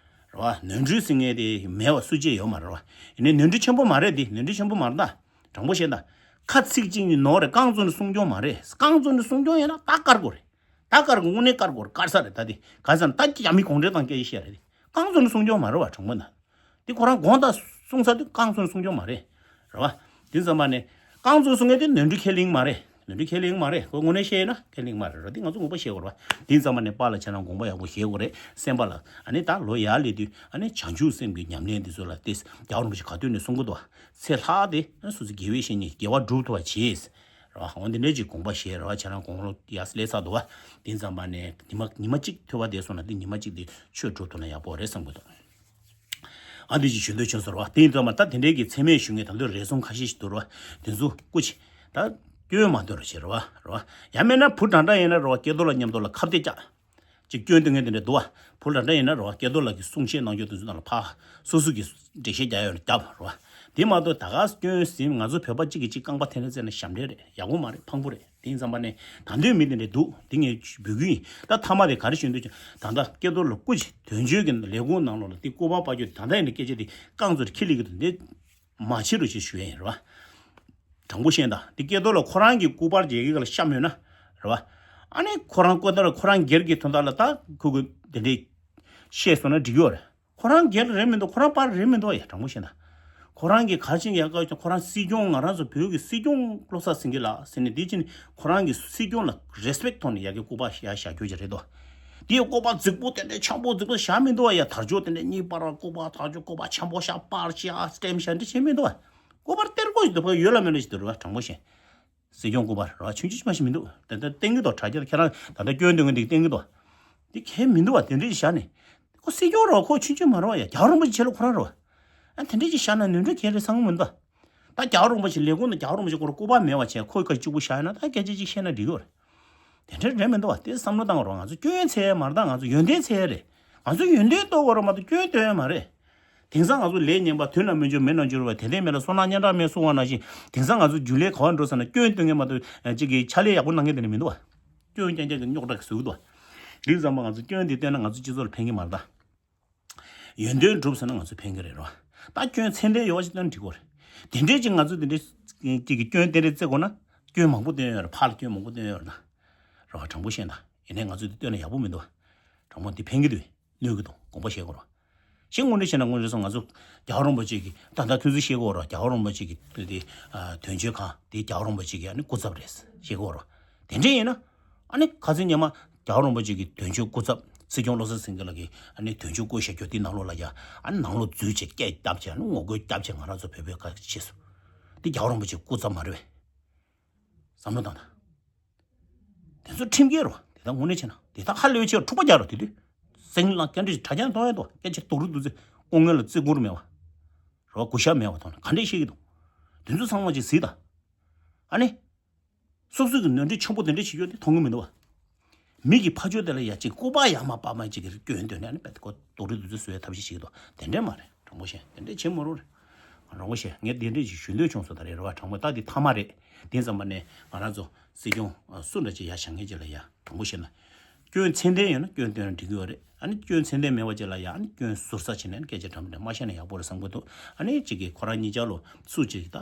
རེད་བ། ནོར་འཁྲུལ་ཟེར་མཁན་དེ་མེད་པ་སུ་གཅིག་ཡོད་མ་རེད་བ། ཡིན་ནའི་ནོར་འཁྲུལ་ཆེན་པོ་མ་རེད་དེ། ནོར་འཁྲུལ་ཆེན་པོ་མ་རེད་ད། དྲང་པོ་བཤད་ན། ཁ་ཚིག་གཅིག་གཉིས་ནོར་རེད། རྐང་བཙུགས་ནས་སྲུང་སྐྱོང་མ་རེད། རྐང་བཙུགས་ནས་སྲུང་སྐྱོང་ཡིན་ན་ད་བཀར་དགོས་རེད། ད་བཀར་དགོས། དངོས་གནས་བཀར་དགོས་རེད། བཀར་ས་རེད་ད། དེ་ག་ས་ན་ད་རྒྱ་མི་གུང་ཁྲན་ཏང་སྐད་ཆ་བཤད་རེད་དེ། རྐང་བཙུགས་ནས་སྲུང་སྐྱོང་མ་རེད་བ། དྲང་པོ་ན། དེ་ཁོ་རང་དགོངས་དག་གསུངས་ས་དེ་རྐང་བཙུགས་ནས་སྲུང་སྐྱོང་མ་རེད། རེད་བ། དེ་ཙམ་པ་ནས་རྐང་བཙུགས་སྲུང་མཁན་དེ་ནོར་འཁྲུལ་ཁས་ལེན་མ་རེད། ནོར་འཁྲུལ་ཁས་ལེན་མ་རེད། ཁོ་དངོས་གནས་བཤད་ཡིན་ན་ཁས་ལེན་མ་རེད་ར། དེ་ང་ཚོ་ངོ་མ་བཤད་དགོས་རེད་བ། དེ་ཙམ་པ་ནས་པཱ་ལགས་ཁྱེད་རང་དགོངས་པ་ཡག་པོ་བཞེས་དགོས་རེད། སེམས་པ་ལ། ཨ་ནི་ད་ལོ་ཡར་སླེབས་དུས་ཨ་ནི་བྱང་ཆུབ་སེམས་ཀྱི་ཉམས་ལེན་དེ་ཚོ་ལ་བལྟས། རྒྱལ་བ་རིན་པོ་ཆེ་ག་དུས་ནས་གསུང་གི་འདུག་བ། ཚེ་ལྷག་དེ་སོ་སོ་དགེ་བའི་བཤེས་གཉེན་དགེ་བ་སྒྲུབ་ཐུབ་པ་བྱས། རེད་བ། འོ་འདི་འདྲའི་ཅིག་དགོངས་པ་བཞེས། རེད་བ། ཁྱེད་རང་དགུང་ལོ་ཡར་སླེབས་ཚར་འདུག་བ། དེ་ཙམ་པ་ནས་ཉི་མ་ཉི་མ་གཅིག་ཐོས་པ་བསྡད་སོང་ན་དེ་ཉི་མ་གཅིག་དེ་ཆོས་སྒྲུབ་ཐུབ་ན་ཡག་པོ་རེད་བསམ་གི་འདུག་ཨ་འདི་ཅིག་ཞུ་འདོད་བྱུང་སོང་། རེད་བ། དེ་ཡིན་ཙང་མ་ད་དེ་འདྲའི་གི་མཚན་སྨད་ཞུ་མཁན་ད་དུང་རེ་ཟུང་ཁ་ཤས་ཤིག་འདུག་རེད་བ། དེ་ཚོ་སྐུ་མཁྱེན། ད་སྐྱོན་མ་འདོན་རོགས་བྱེད། རེད་བ། རེད་བ། ཡང་མིན་ན་བུ་འདྲ་འདྲ་ཡིན་ན་རེད་བ། སྐལ་རྡོར་ལགས་མཉམ་དུ་ལ་ཁ་གཏད་བཅག་ཅིག་སྐྱོན་འདོན་མཁན་དེ་འདྲ་འདུག་བ། བུ་འདྲ་འདྲ་ཡིན་ན་རེད་བ། སྐལ་རྡོར་ལགས་ཀྱིས་གསུང་བཤད་གནང་རྒྱུ་དེ་ཚོ་ནང་ལ་ཕར་སོ་སོ་གིས་འགྲེལ་བཤད་རྒྱག་ཡོད་ན་རྒྱབ། རེད་བ། དེ་མ་གཏོགས་ད་ག་སྐྱོན་ཟིན། ང་ཚོ་བོད་པ་གཅིག་གིས་གཅིག་རྐང་པ་འཐེན་ནས་བཙལ་ན་ཞབས་འདྲེན་རེད། ཡག་པོ་མ་རེད། ཕངས་པོ་རེད། དེ་ཡིན་ཙང་མ་ནས་ད་འདོད་མི་དེ་འདྲ་འདུག་དེ་ངས་འབོད་སྐུལ་ཡིན། ད་མཐའ་མ་དེ་ག་རེ་ཞུ་འདོད་ཀྱང་། ད་ལྟ་སྐལ་རྡོར་ལགས་སྐུ་མཁྱེན་དོན་གཅོད་ཀྱི་ལས་ཁུངས་ནང་ལོགས་ལ་དེ་སྐུ་པར་པར་སྐྱོན་ད་ལྟ་ཡིན་ན་སྐད་ཆ་དེ་རྐང་བཙུགས་ཁྱི་ལི་གི་འདུག་འདི་མ་བྱེད་རོགས་ཞེས་ཞུ་ཡ་ཡིན། རེད་བ། དྲང་པོ་བཤད་ན་ད་འདི་སྐལ་རྡོར་ལགས་ཁོ་རང་གི་སྐུ་པར་རྒྱལ་ཁའི་སྐབས་ལ་བཤམས་ཡོད་ན། རེད་བ། ཨ་ནི་ཁོ་རང་སྐུ་དར་ཁོ་རང་སྒེར་གྱི་དོན་དག་ལ་ད་ཁོ་གི་དེ་འདྲའི་བཤད་སོང་ན་འགྲིག་ཡོད་རེད། ཁོ་རང་སྒེར་རེད་མི་འདུག་ཁོ་རང་པར་རེད་མི་འདུག་ཡ། དྲང་པོ་བཤད་ན། ཁོ་རང་གི་ག་ཅིག་ཡ་ག་ཁོ་རང་སྲིད་སྐྱོང་ང་རང་ཚོ་བོད་ཀྱི་སྲིད་སྐྱོང་བློ་བཟང་སེང་གེ་ལགས་ཟེར་ནས་འདི་ཅི་ནས་ཁོ་རང་གི་སྲིད་སྐྱོང་ལ་རེ་སི་པེག་ཐོག་ནས་ཡ་གི་སྐུ་པར་ཡ་བཞག་རྒྱུ་ཅིག་རེད་དོ། དེའི་སྐུ་པར་རྫིག་པོ་དེ་འདྲའི་འཆམ་པོ་རྫིག་པོ་བཞག་མི་འདུག་ཡ། དར་ལྕོག་དེ་འདྲའི་གཉིས་པར་སྐུ་པར་དར་ལྕོག་སྐུ་པར་འཆམ་པོ་བཞག་པར་བཞག་སི་ཊེམ་བཞག་འདི་བྱེད་མི་འདུག་ཡ། སྐུ་པར་གཏེར་སྐོ་ཞིག་འདུག་ཕ་ཡོད་ལ་མེད་ལ་ཞིག་འདུག་རེད་བ། དྲང་པོ་བཤད། སྲིད་སྐྱོང་སྐུ་པར་ར་ཆུང་ཆུང་ཅིག་མ་ཞིག་མི་འདུག་ད་ལྟ་བསྟན་གྱི་འདུག་དྲ་རྒྱ་ཁྱེད་རང་ད་ལྟ་སྐྱོན་འདོན་མཁན་འདི་བསྟན་གྱི་འདུག་འདི་གལ་མི་འདུག་བ། དེ་འདྲ་ཞིག་བཞག་ནས། ཁོ་སྲིད་སྐྱོང་ར་ཁོ་ཆུང་ཆུང་མ་རེད་བ་ཡ། རྒྱལ་བ་རིན་པོ་ཆེ་ཆེ་ལ་ཁོ་རང་རེད་བ། ཨ་དེ་འདྲ་ཞིག་བཞག་ན་ནོར་འཁྲུལ་ག་རེ་བསམ་གྱི་མི་འདུག་ད་རྒྱལ་བ་རིན་པོ་ཆེ་ལས་ཁུངས་ནང་རྒྱལ་བ་རིན་པོ་ཆེ་སྐོར་སྐུ་པར་མེད་པ་བྱས་ཁོ་ཁ་གཅིག་པུ་བཞག་ཡོད་ན་ད་སྐད་ཆ་གཅིག་བཤད་ན་འགྲིག་གི་རེད། དེ་འདྲ་རེད་མི་འདུག་བ། དེ་བསམ་བློ་བཏང་རོགས། ང་ཚོ་སྐྱོན་འཚོལ་ཡ་མ་རེད། ད་ང་ཚོ་ཡོན་ཏན་འཚོལ་ཡ་རེད། ང་ཚོ་ཡོན་ཏན་རྟོགས་དགོས་རེད་མ་གཏོགས་སྐྱོན་འདོན་ཡ་མ་རེད། དེང་སང་ང་ཚོ་ལས་ངན་པ་དུས་ན་མི་འབྱོར་མི་ན་འབྱོར་བ། དེ་ལྟས་མེད་ལ་སོ་ནག་སྙན་གྲགས་མེད་གསུང་བ་ནང་བཞིན། དེང་སང་ང་ཚོ་རྒྱུན་ལས་ག་བ་འགྲོ་ཟེར་ན་སྐྱོན་འདོན་མཁན་མ་གཏོགས་གཅིག་གི་ཕྱག་ལས་ཡག་པོ་གནང་མཁན་དེ་འདྲ་མི་འདུག་བ། སྐྱོན་རྐྱང་རྐྱང་གི་རྙོག་དྲ་གི་བཟོ་གི་འདུག་བ། དེ་ཙམ་པ་ང་ཚོ་སྐྱོན་དེ་བཏོན་ན་ང་ཚོ་སྤྱི་ཚོགས་ལ་ཕན་གི་མ་རེད་ད། ཡོན་ཏན་སྒྲུབ་ཟེར་ན་ང་ཚོ་ཕན་གི་རེད་རོ། ད་སྐྱོན་ཚད་ལྡན་ཡོད་པ་ཞིག་བཏོན་འགྲིག་གོ་རེད། དེ་འདྲས་ཅིག་ང་ཚོ་དེ་འདྲས་ཅིག་གི་སྐྱོན་དེ་འདྲས་བརྩི་དགོས་ན། སྐྱོན་མང་པོ་བཏོན་ཡོད་རེད། ཕར་ལ་སྐྱོན་མང་པོ་བཏོན་ཡོད་རེད་ད། རོ། དྲང་པོ་བཤད་ན་ཡིན་ནའི་ང་ཚོ་དེ་བཏོན་ན་ཡག་པོ་མི་འདུག་དྲང་པོ་འདི་ཕན་གི་འདུག་གནོད་ཀྱི་འདུག་དགོངས་པ་བཞེས་དགོས་རེད། ཤིང་ངོ་འདྲི་བྱས་ན་ངོ་འདྲི་སོང་ང་ཚོ་རྒྱལ་བ་རིན་པོ་ཆེ་གི་ད་ལྟ་ཐུན་ཚོད་བཤད་དགོས་རེད། རྒྱལ་བ་རིན་པོ་ཆེ་གི་དེ་དེ་དོན་གཅོད་ཁང་དེ་རྒྱལ་བ་རིན་པོ་ཆེ་གི་ཨ་ནི་སྐུ་ཚབ་རེད་བཤད་དགོས་རེད། དེ་འདྲས་ཡིན་ན་ཨ་ནི་ཁ་སང་ཉི་མ་རྒྱལ་བ་རིན་པོ་ཆེ་གི་དོན་གཅོད་སྐུ་ཚབ་སྲིད་སྐྱོང་བློ་བཟང་སེང་གེ་ལགས་ཀྱི་ཨ་ནི་དོན་གཅོད་བསྐོས་བཞག་རྒྱུ་དེ་ནང་ལོགས་ལ་ཡ་ཨ་ནི་ནང་ལོགས་འཛུལ་བྱས་སྐད་བརྒྱབ་བྱས་ཨ་ནི་ངོ་རྒོལ་བརྒྱབ་བྱས་ང་རང་ཚོ་བོད་པའི་ཁ་ཤས་སུ་དེ་རྒྱལ་བ་རིན་པོ་ཆེ་སྐུ་ཚབ་མ་རེད་པས། བསམ་བློ་བཏང་དང་། དེ་ཚོ་ཁྲིམས་འགལ་རོ། དེ་དག་དངོས་གནས་བྱས་ན་དེ་དག་ཧ་ལས་པའི་ཆེད་འཁྲུག་པ་རྒྱག་རོ། དེ་དུས་སེང་ལ་སྐད་འདྲི་དྲ་རྒྱ་གཏོང་ཡ་དོ་སྐད་ཆ་རྡོག་རུ་འདུག་ཚེ་ལྐོག་རྔན་ལ་བརྩི་བཀུར་མེད་པ། རོ་གུ་ཤ་མེད་པ་དང་ག་འདྲས་ཤེས་ཀྱི་འདུག་དེ་ཚོ་ཚང་མ་ཅིག་གཟིགས་དང་། ཨ་ནི། སོ་སོ་གི་ནོར་འཁྲུལ་ཆེན་པོ་དེ་འདྲས་ཤིག་ཡོད་དེ་མཐོང་གི་མི་འདུག་བ། མི་གི་ཕ་ཆོས་དེ་ལ་ཡ་གཅིག་སྐུ་པར་ཡ་མ་པ་མ་གཅིག་གི་སྐྱོན་འདོན་ནས་ཨ་ནི་པད་ཁོ་རྡོག་རུ་འདུག་ཚེ་བཟོ་ཡ་ཐབས་ཤེས་ཤིག་འདུག་དེ་འདྲས་མ་རེད། དྲང་པོ་བཤད་དེ་འདྲས་བྱེད་མ་རུང་རེད། དྲང་པོ་བཤད་ངས་དེ་འདྲས་ཅིག་ཞུ་འདོད་བྱུང་སོང་། ད་རེད་རེད་བ། དྲང་པོ་ད་འདི་མཐའ་མ་རེད། དེ་ཙམ་པ་ནས་ང་རང་ཚོ་སྲིད་སྐྱོང་སུ་འདྲ་ཅིག་ཡར་བཞེངས་མཁན་ཅིག་ལ་ཡ་དྲང་པོ་བཤད་ན། སྐྱོན་ཚད་ལྡན་ཡོད་ན་སྐྱོན་བཏོན་ན་འགྲིག་གི་ཡོད་རེད། ཨ་ནི་སྐྱོན་ཚད་ལྡན་མེད་པ་ཅིག་ལ་ཡ་ཨ་ནི་སྐྱོན་ཟུར་ཟ་བྱས་ནས་ཨ་ནི་སྐད་ཆ་འདྲ་མི་འདྲ་མ་བཤད་ན་ཡག་པོ་རེད་བསམ་གི་འདུག་ཨ་ནི་གཅིག་གིས་ཁོ་རང་གཉིས་ཆ་ལོ་སུ་གཅིག་ད་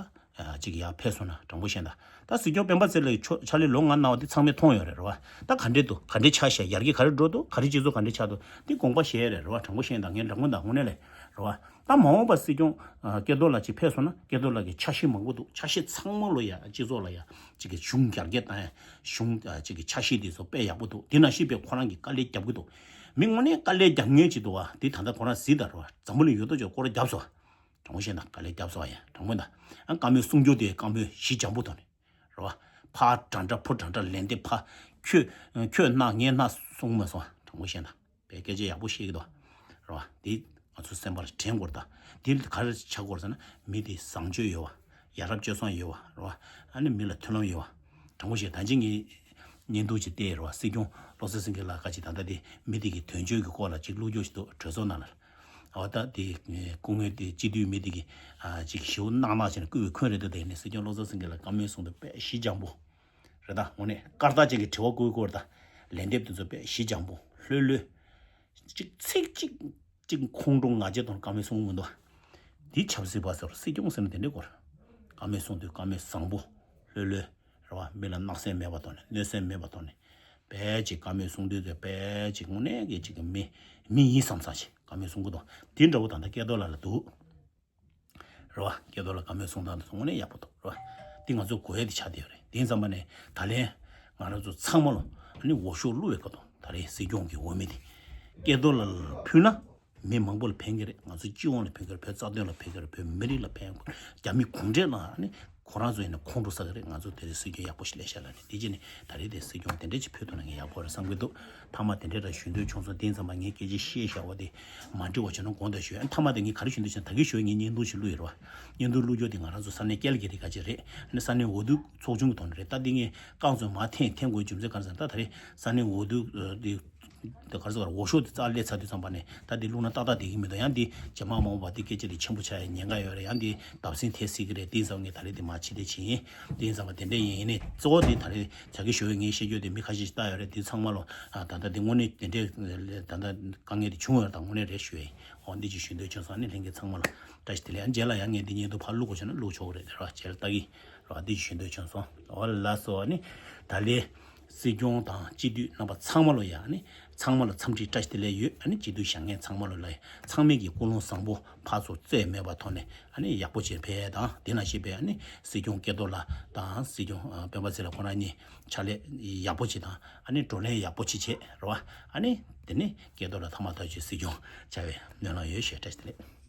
གཅིག་ཡར་ཕེབས་སོང་ན་དྲང་པོ་བཤད་ན། ད་སྲིད་སྐྱོང་སྤེན་པ་ཚེ་རིང་ཕྱག་ལས་ལོ་ལྔ་གནང་བ་དེ་ཚང་མས་མཐོང་ཡོད་རེད་རེད་བ། ད་ག་འདྲས་འདུག་ག་འདྲས་ཆགས་ཤག་ཡར་རྒྱས་ག་རེ་འགྲོ་འདུག་ག་རེ་སྤྱི་ཚོགས་ག་འདྲས་ཆགས་འདུག་འདི་དགོངས་པ་བཞེས་རེད་རེད་བ། དྲང་པོ་བཤད་ན་ད་ངས་འདྲ་མོ་འདྲ་དངོས་གནས་ལས་རེད་བ། ད་མ་འོངས་པ་སྲིད་སྐྱོང་སྐལ་རྡོར་ལགས་ཅིག་ཕེབས་སོང་ན་སྐལ་རྡོར་ལགས་ཀྱི་འཆར་གཞི་མང་པོ་འདུག་འཆར་གཞི་ཚང་མ་ལོ་ཡ་སྤྱི་ཚོགས་ལ་ཡ་གཅིག་གི་གཞུང་རྒྱ་སྐྱེད་བཏང་ཡ་གཞུང་གཅིག་གི་འཆར་གཞི་དེ་ཚོ་དཔེ་ཡག་པོ་འདུག་དེ་ནང་བཞིན་དཔེ་ཁོ་རང་གི་དཀའ་ལས་རྒྱབ་གི་འདུག་མི་དངོས་གནས་དཀའ་ལས་རྒྱབ་མཁན་ཅིག་འདུག་བ། དེ་ད་ལྟ་ཁོ་རང་གཟིགས་དང་རེད་བ། འཛམ་བུ་གླིང་ཡོད་དོ་ཅོག་སྐོར་ར་རྒྱབ་སོང་བ། དྲང་པོ་བཤད་ན་དཀའ་ལས་རྒྱབ་སོང་བ་ཡ་དྲང་པོ་ན། ཨ་བཀའ་མོལ་གསུང་རྒྱུ་དེ་བཀའ་མོལ་ཞི་འཇམ་པོ་ཐོག་ནས། རེད་བ། ཕར་འདྲ་འདྲ་ཕུ་འདྲ་འདྲ་ལན་དེ་ཕར་ ཁྱོད་ཁྱོད་ན་ངས་ན་གསུངས་མ་སོང་། དྲང་པོ་བཤད་ན་བའི་སྐད་ཆ་ཡག་པོ་བཤད་ཀྱི་འདུག་རེད་བ། དེ་ང་ཚོ་སེམས་པར་དྲན་དགོས་རེད། ད་དེ་ག་རེ་ཆགས་དགོས་རེད་ཟེར་ན། མི་དེ་བཟང་སྤྱོད་ཡོད་བ། ཡ་རབས་སྤྱོད་བཟང་ཡོད་བ། རེད་བ། ཨ་ནི་མི་ལ་མཐུན་ལམ་ཡོད་བ། དྲང་པོ་བཤད། ད་ཅི་ངས་བརྙན་ཐུང་ཅིག་བལྟས་རེད་བ། སྲིད་སྐྱོང་བློ་བཟང་སེང་གེ་ལགས་ཁ་ཅིག་ད་ལྟ་དེ་མི་དེ་གི་དོན་གཅོད་ཀྱི་སྐོར་ལ་ཅིག་བློ་སྐྱོར་ཞིག་འདུག་གྲོས་ཚོགས་ནང་ལ། འོ་ད་དེ་སྐུ་ངོ་དེ་སྤྱི་འཐུས་མི་དེ་གི་ཅིག་ཞེ་པོ་གནག་གནག་བྱས་ནས་བསྐུལ་བའི་ཁུངས་རེད་འདུག་དེ་ནས་སྲིད་སྐྱོང་བློ་བཟང་སེང་གེ་ལགས་བཀའ་མོལ་གསུངས་དུས་དཔེ་ཞི་འཇམ་པོ་རེད། ད་དངོས་གནས་སྐར་རྟགས་ཅན་གྱི་དྲི་བ་བསྐུལ་སྐོར། ད་ལན་འདེབས་དེ་ཚོ་དཔེ་ཞི་འཇམ་པོ་ལྷོད་ལྷོད། གཅིག་ཚིག་གཅིག་གཅིག་ཁོང་ཁྲོ་ང་རྒྱལ་དང་བཀའ་མོལ་གསུང་གི་མི་འདུག་དེ་ཆབ་སྲིད་པ་ཟེར་སྲིད་སྐྱོང་ཟེར་ན་དེ་འདྲའི་སྐོར། བཀའ་མོལ་གསུང་དུས་བཀའ་མོལ་བཟང་པོ་ལྷོད་ལྷོད་རེད་བ། མི་ལ་བརྣག་སེམས་མེད་པ་ཐོག་ནས། གནོད་སེམས་མེད་པ་ཐོག་ནས། དཔེ་ཅིག་བཀའ་མོལ་གསུང་དུས་དེ་དཔེ་ཅིག་དངོས་གནས་ཀྱི་ཅིག་གི་མི་མི་ཡིན་བསམ་ས་ཞིག་བཀའ་མོལ་གསུང་གི་འདུག་དེ་འདྲ་བོ་ད་ལྟ་སྐལ་རྡོར་ལགས་ལ་འདུག་རེད་བ། སྐལ་རྡོར་ལགས་བཀའ་མོལ་གསུང་སྟངས་དེ་ཚོ་དངོས་གནས་ཡག་པོ་འདུག་རེད་བ། འདི་ང་ཚོ་གོ་ཡ་དེ་ཆགས་བསྡད་ཡོད་རེད། དེ་ཡིན་ཙམ་པ་ནས་ད་ལན་ང་རང་ཚོ་ཚང་མ་ལོ་ཨ་ནི་འོས་ཤོག་བླུགས་པའི་སྐབས་དང་ད་རེས་སྲིད་སྐྱོང་གི་འོས་མི་དེ་སྐལ་རྡོར་ལགས་ལ་ཕུལ་ན་མི་མང་པོ་ལ་ཕན་གྱི་རེད། ང་ཚོ་སྤྱི་ཡོངས་ལ་ཕན་གྱི་རེད། བོད་རྩ་དོན་ལ་ཕན་གྱི་རེད། བོད་མི་རིགས་ལ་ཕན་གྱི་རེད། རྒྱ་མི་གུང་ཁྲན་ལ་ཨ་ནི་ཁོ་རང་ཚོ་ཡིན་ན་ཁོང་ཁྲོ་ཟ་གི་རེད། ང་ཚོ་དེ་རིང་སྲིད་སྐྱོང་ཡག་པོ་ཞིག་སླེབས་ཤག་ལབ་ནས། དེ་རྗེས་ནས་ད་རེས་དེ་སྲིད་སྐྱོང་དེ་འདྲས་ཅིག་ཕུལ་ཐུབ་ན་ངས་ཡག་པོ་རེད་བསམ་གྱི་འདུག་མཐའ་མ་དེ་འདྲས་ར་ཞུ་འདོད་བྱུང་སོང་། དེ་ཡིན་ཙམ་པ་ངས་སྐད་ཆ་བཤད་བཞག་པ་དེ་མ་འགྲིག་པ་བྱུང་ན་དགོངས་དག་ཞུ། མཐའ་མ་དེ་ངས་ག་རེ་ཞུ་འདོད་བྱུང་། ད་གིན་ཞུ་བའི་ངས་བརྙན་ཐུང་ཞིག་བླུགས་ཡོད་རེད་བ། བརྙན་ཐུང་བླུགས་རྒྱུ་དེ་ང་རང་ཚོ་ས་གནས་ཀལ་གི་རི་ག་ཅིག་རེད། ཨ་ནི་ས་གནས་འོས་བསྡུ་ཚོགས་ཆུང་གི་ཐོག་ནས་རེད། ད་འདི་ངས་རྐང་བཙུགས་མར་འཐེན་འཐེན་དགོས་རྒྱུ་མཚན་ག་རེ་ཟེར་ན། ད་ད་རེས་ས་གནས་འོས་བསྡུ་དེ་དེ་ག་རེ་ཟེར་དགོས་རེད། འོས་ཤོག་དེ་རྩ་སླེབས་ཚར་དུས་ཙམ་པ་ནས་ད་དེ་བླུགས་ན་ཏག་ཏག་བསྡད་ཀྱི་མི་འདུག་ཡང་དེ་རྗེས་མ་མ་འོངས་པ་དེ་སྐད་ཆ་དེ་ཆེན་པོ་ཆགས་ཡ་ཉེན་ཁ་ཡོད་རེད། ཡང་དེ་བརྡབ་གསིག་ཐེབས་སྲིད་ཀྱི་རེད། དེ་ཡིན་ཙང་ངས་ད་རེས་དེ་མར་ཕྱིར་འཐེན་བྱེད་ཡིན། དེ་ཡིན་ཙང་མ་དེ་འདྲས་ཡིན། ཡིན་ནའི་གཙོ་བོ་དེ་ད་རེས་ད་གིན་ཞུ་བའི་ངས་བཤད་རྒྱུ་དེ་མི་ཁ་ཤས་ཤིག་བལྟ་ཡོད་རེད། དེ་ཚང་མ་ལོ་ད་ལྟ་དེ་དངོས་གནས་དེ་འདྲས་ད་ལྟ་དཀའ་ངལ་དེ་བྱུང་ཡོད་རེད། ད་དངོས་གནས་རེད་ཞུ་ཡིན། འོ་འདི་ཅིག་ཞུ་འདོད་བྱུང་སོང་། ཨ་ནི་ལྷན་རྒྱས་ཚང་མ་ལ་བཀྲ་ཤིས་བདེ་ལེགས། ཨ་རྗེས་ལ་ཡང་ངས་འདི་བརྙན་ཐུང་ཕར་བླུག་དགོས་བྱུང་ན་བླུག་ཆོག་གི་རེད། རེད་བ། རྗེས་ལ་ལྟ་གི་རེད་བ། འདི་ཅིག་ཞུ་འདོད་བྱུང་སོང་། འོ་ལགས་སོ། ཨ་ནི་ད་ལས་སྲིད་སྐྱོང་དང་སྤྱི་འཐུས་རྣམ་པ་ཚང་མ་ལོ་ཡ། ཨ་ནི་ཚང་མ་ལ་འཚམས་འདྲི་བཀྲ་ཤིས་བདེ་ལེགས་ཡོད། ཨ་ནི་སྤྱི་འཐུས་བཞེངས་མཁན་ཚང་མ་ལོ་ལ་ཡ་ཚང་མས་ཀྱི་ཀུན་སློང་བཟང་པོ་ཕར་ཚུར་རྩོད་མེད་པ་ཐོག་ནས་ཨ་ནི་ཡག་པོ་བྱས་ཕེབས་དང་། དེ་ནང་བཞིན་པའི་ཨ་ནི་སྲིད་སྐྱོང་སྐལ་རྡོར་ལགས་དང་སྲིད་སྐྱོང་ཨ་སྤེན་པ་ཚེ་རིང་ཁོ་རང་གཉིས་ཕྱག་ལས་ཡག་པོ་བྱེད་དང་། ཨ་ནི་བགྲོ་གླེང་ཡག་པོ་བྱེད་བྱེད་རེད་བ། ཨ་ནི་དེ་ནས་སྐལ་རྡོར་ལགས་མཐའ་མ་ཐག་ཆོད་སྲིད་སྐྱོང་བྱ་བའི་སྨོན་ལམ་ཡོད་ཞེས་བཀྲ་ཤིས་བདེ་ལེགས།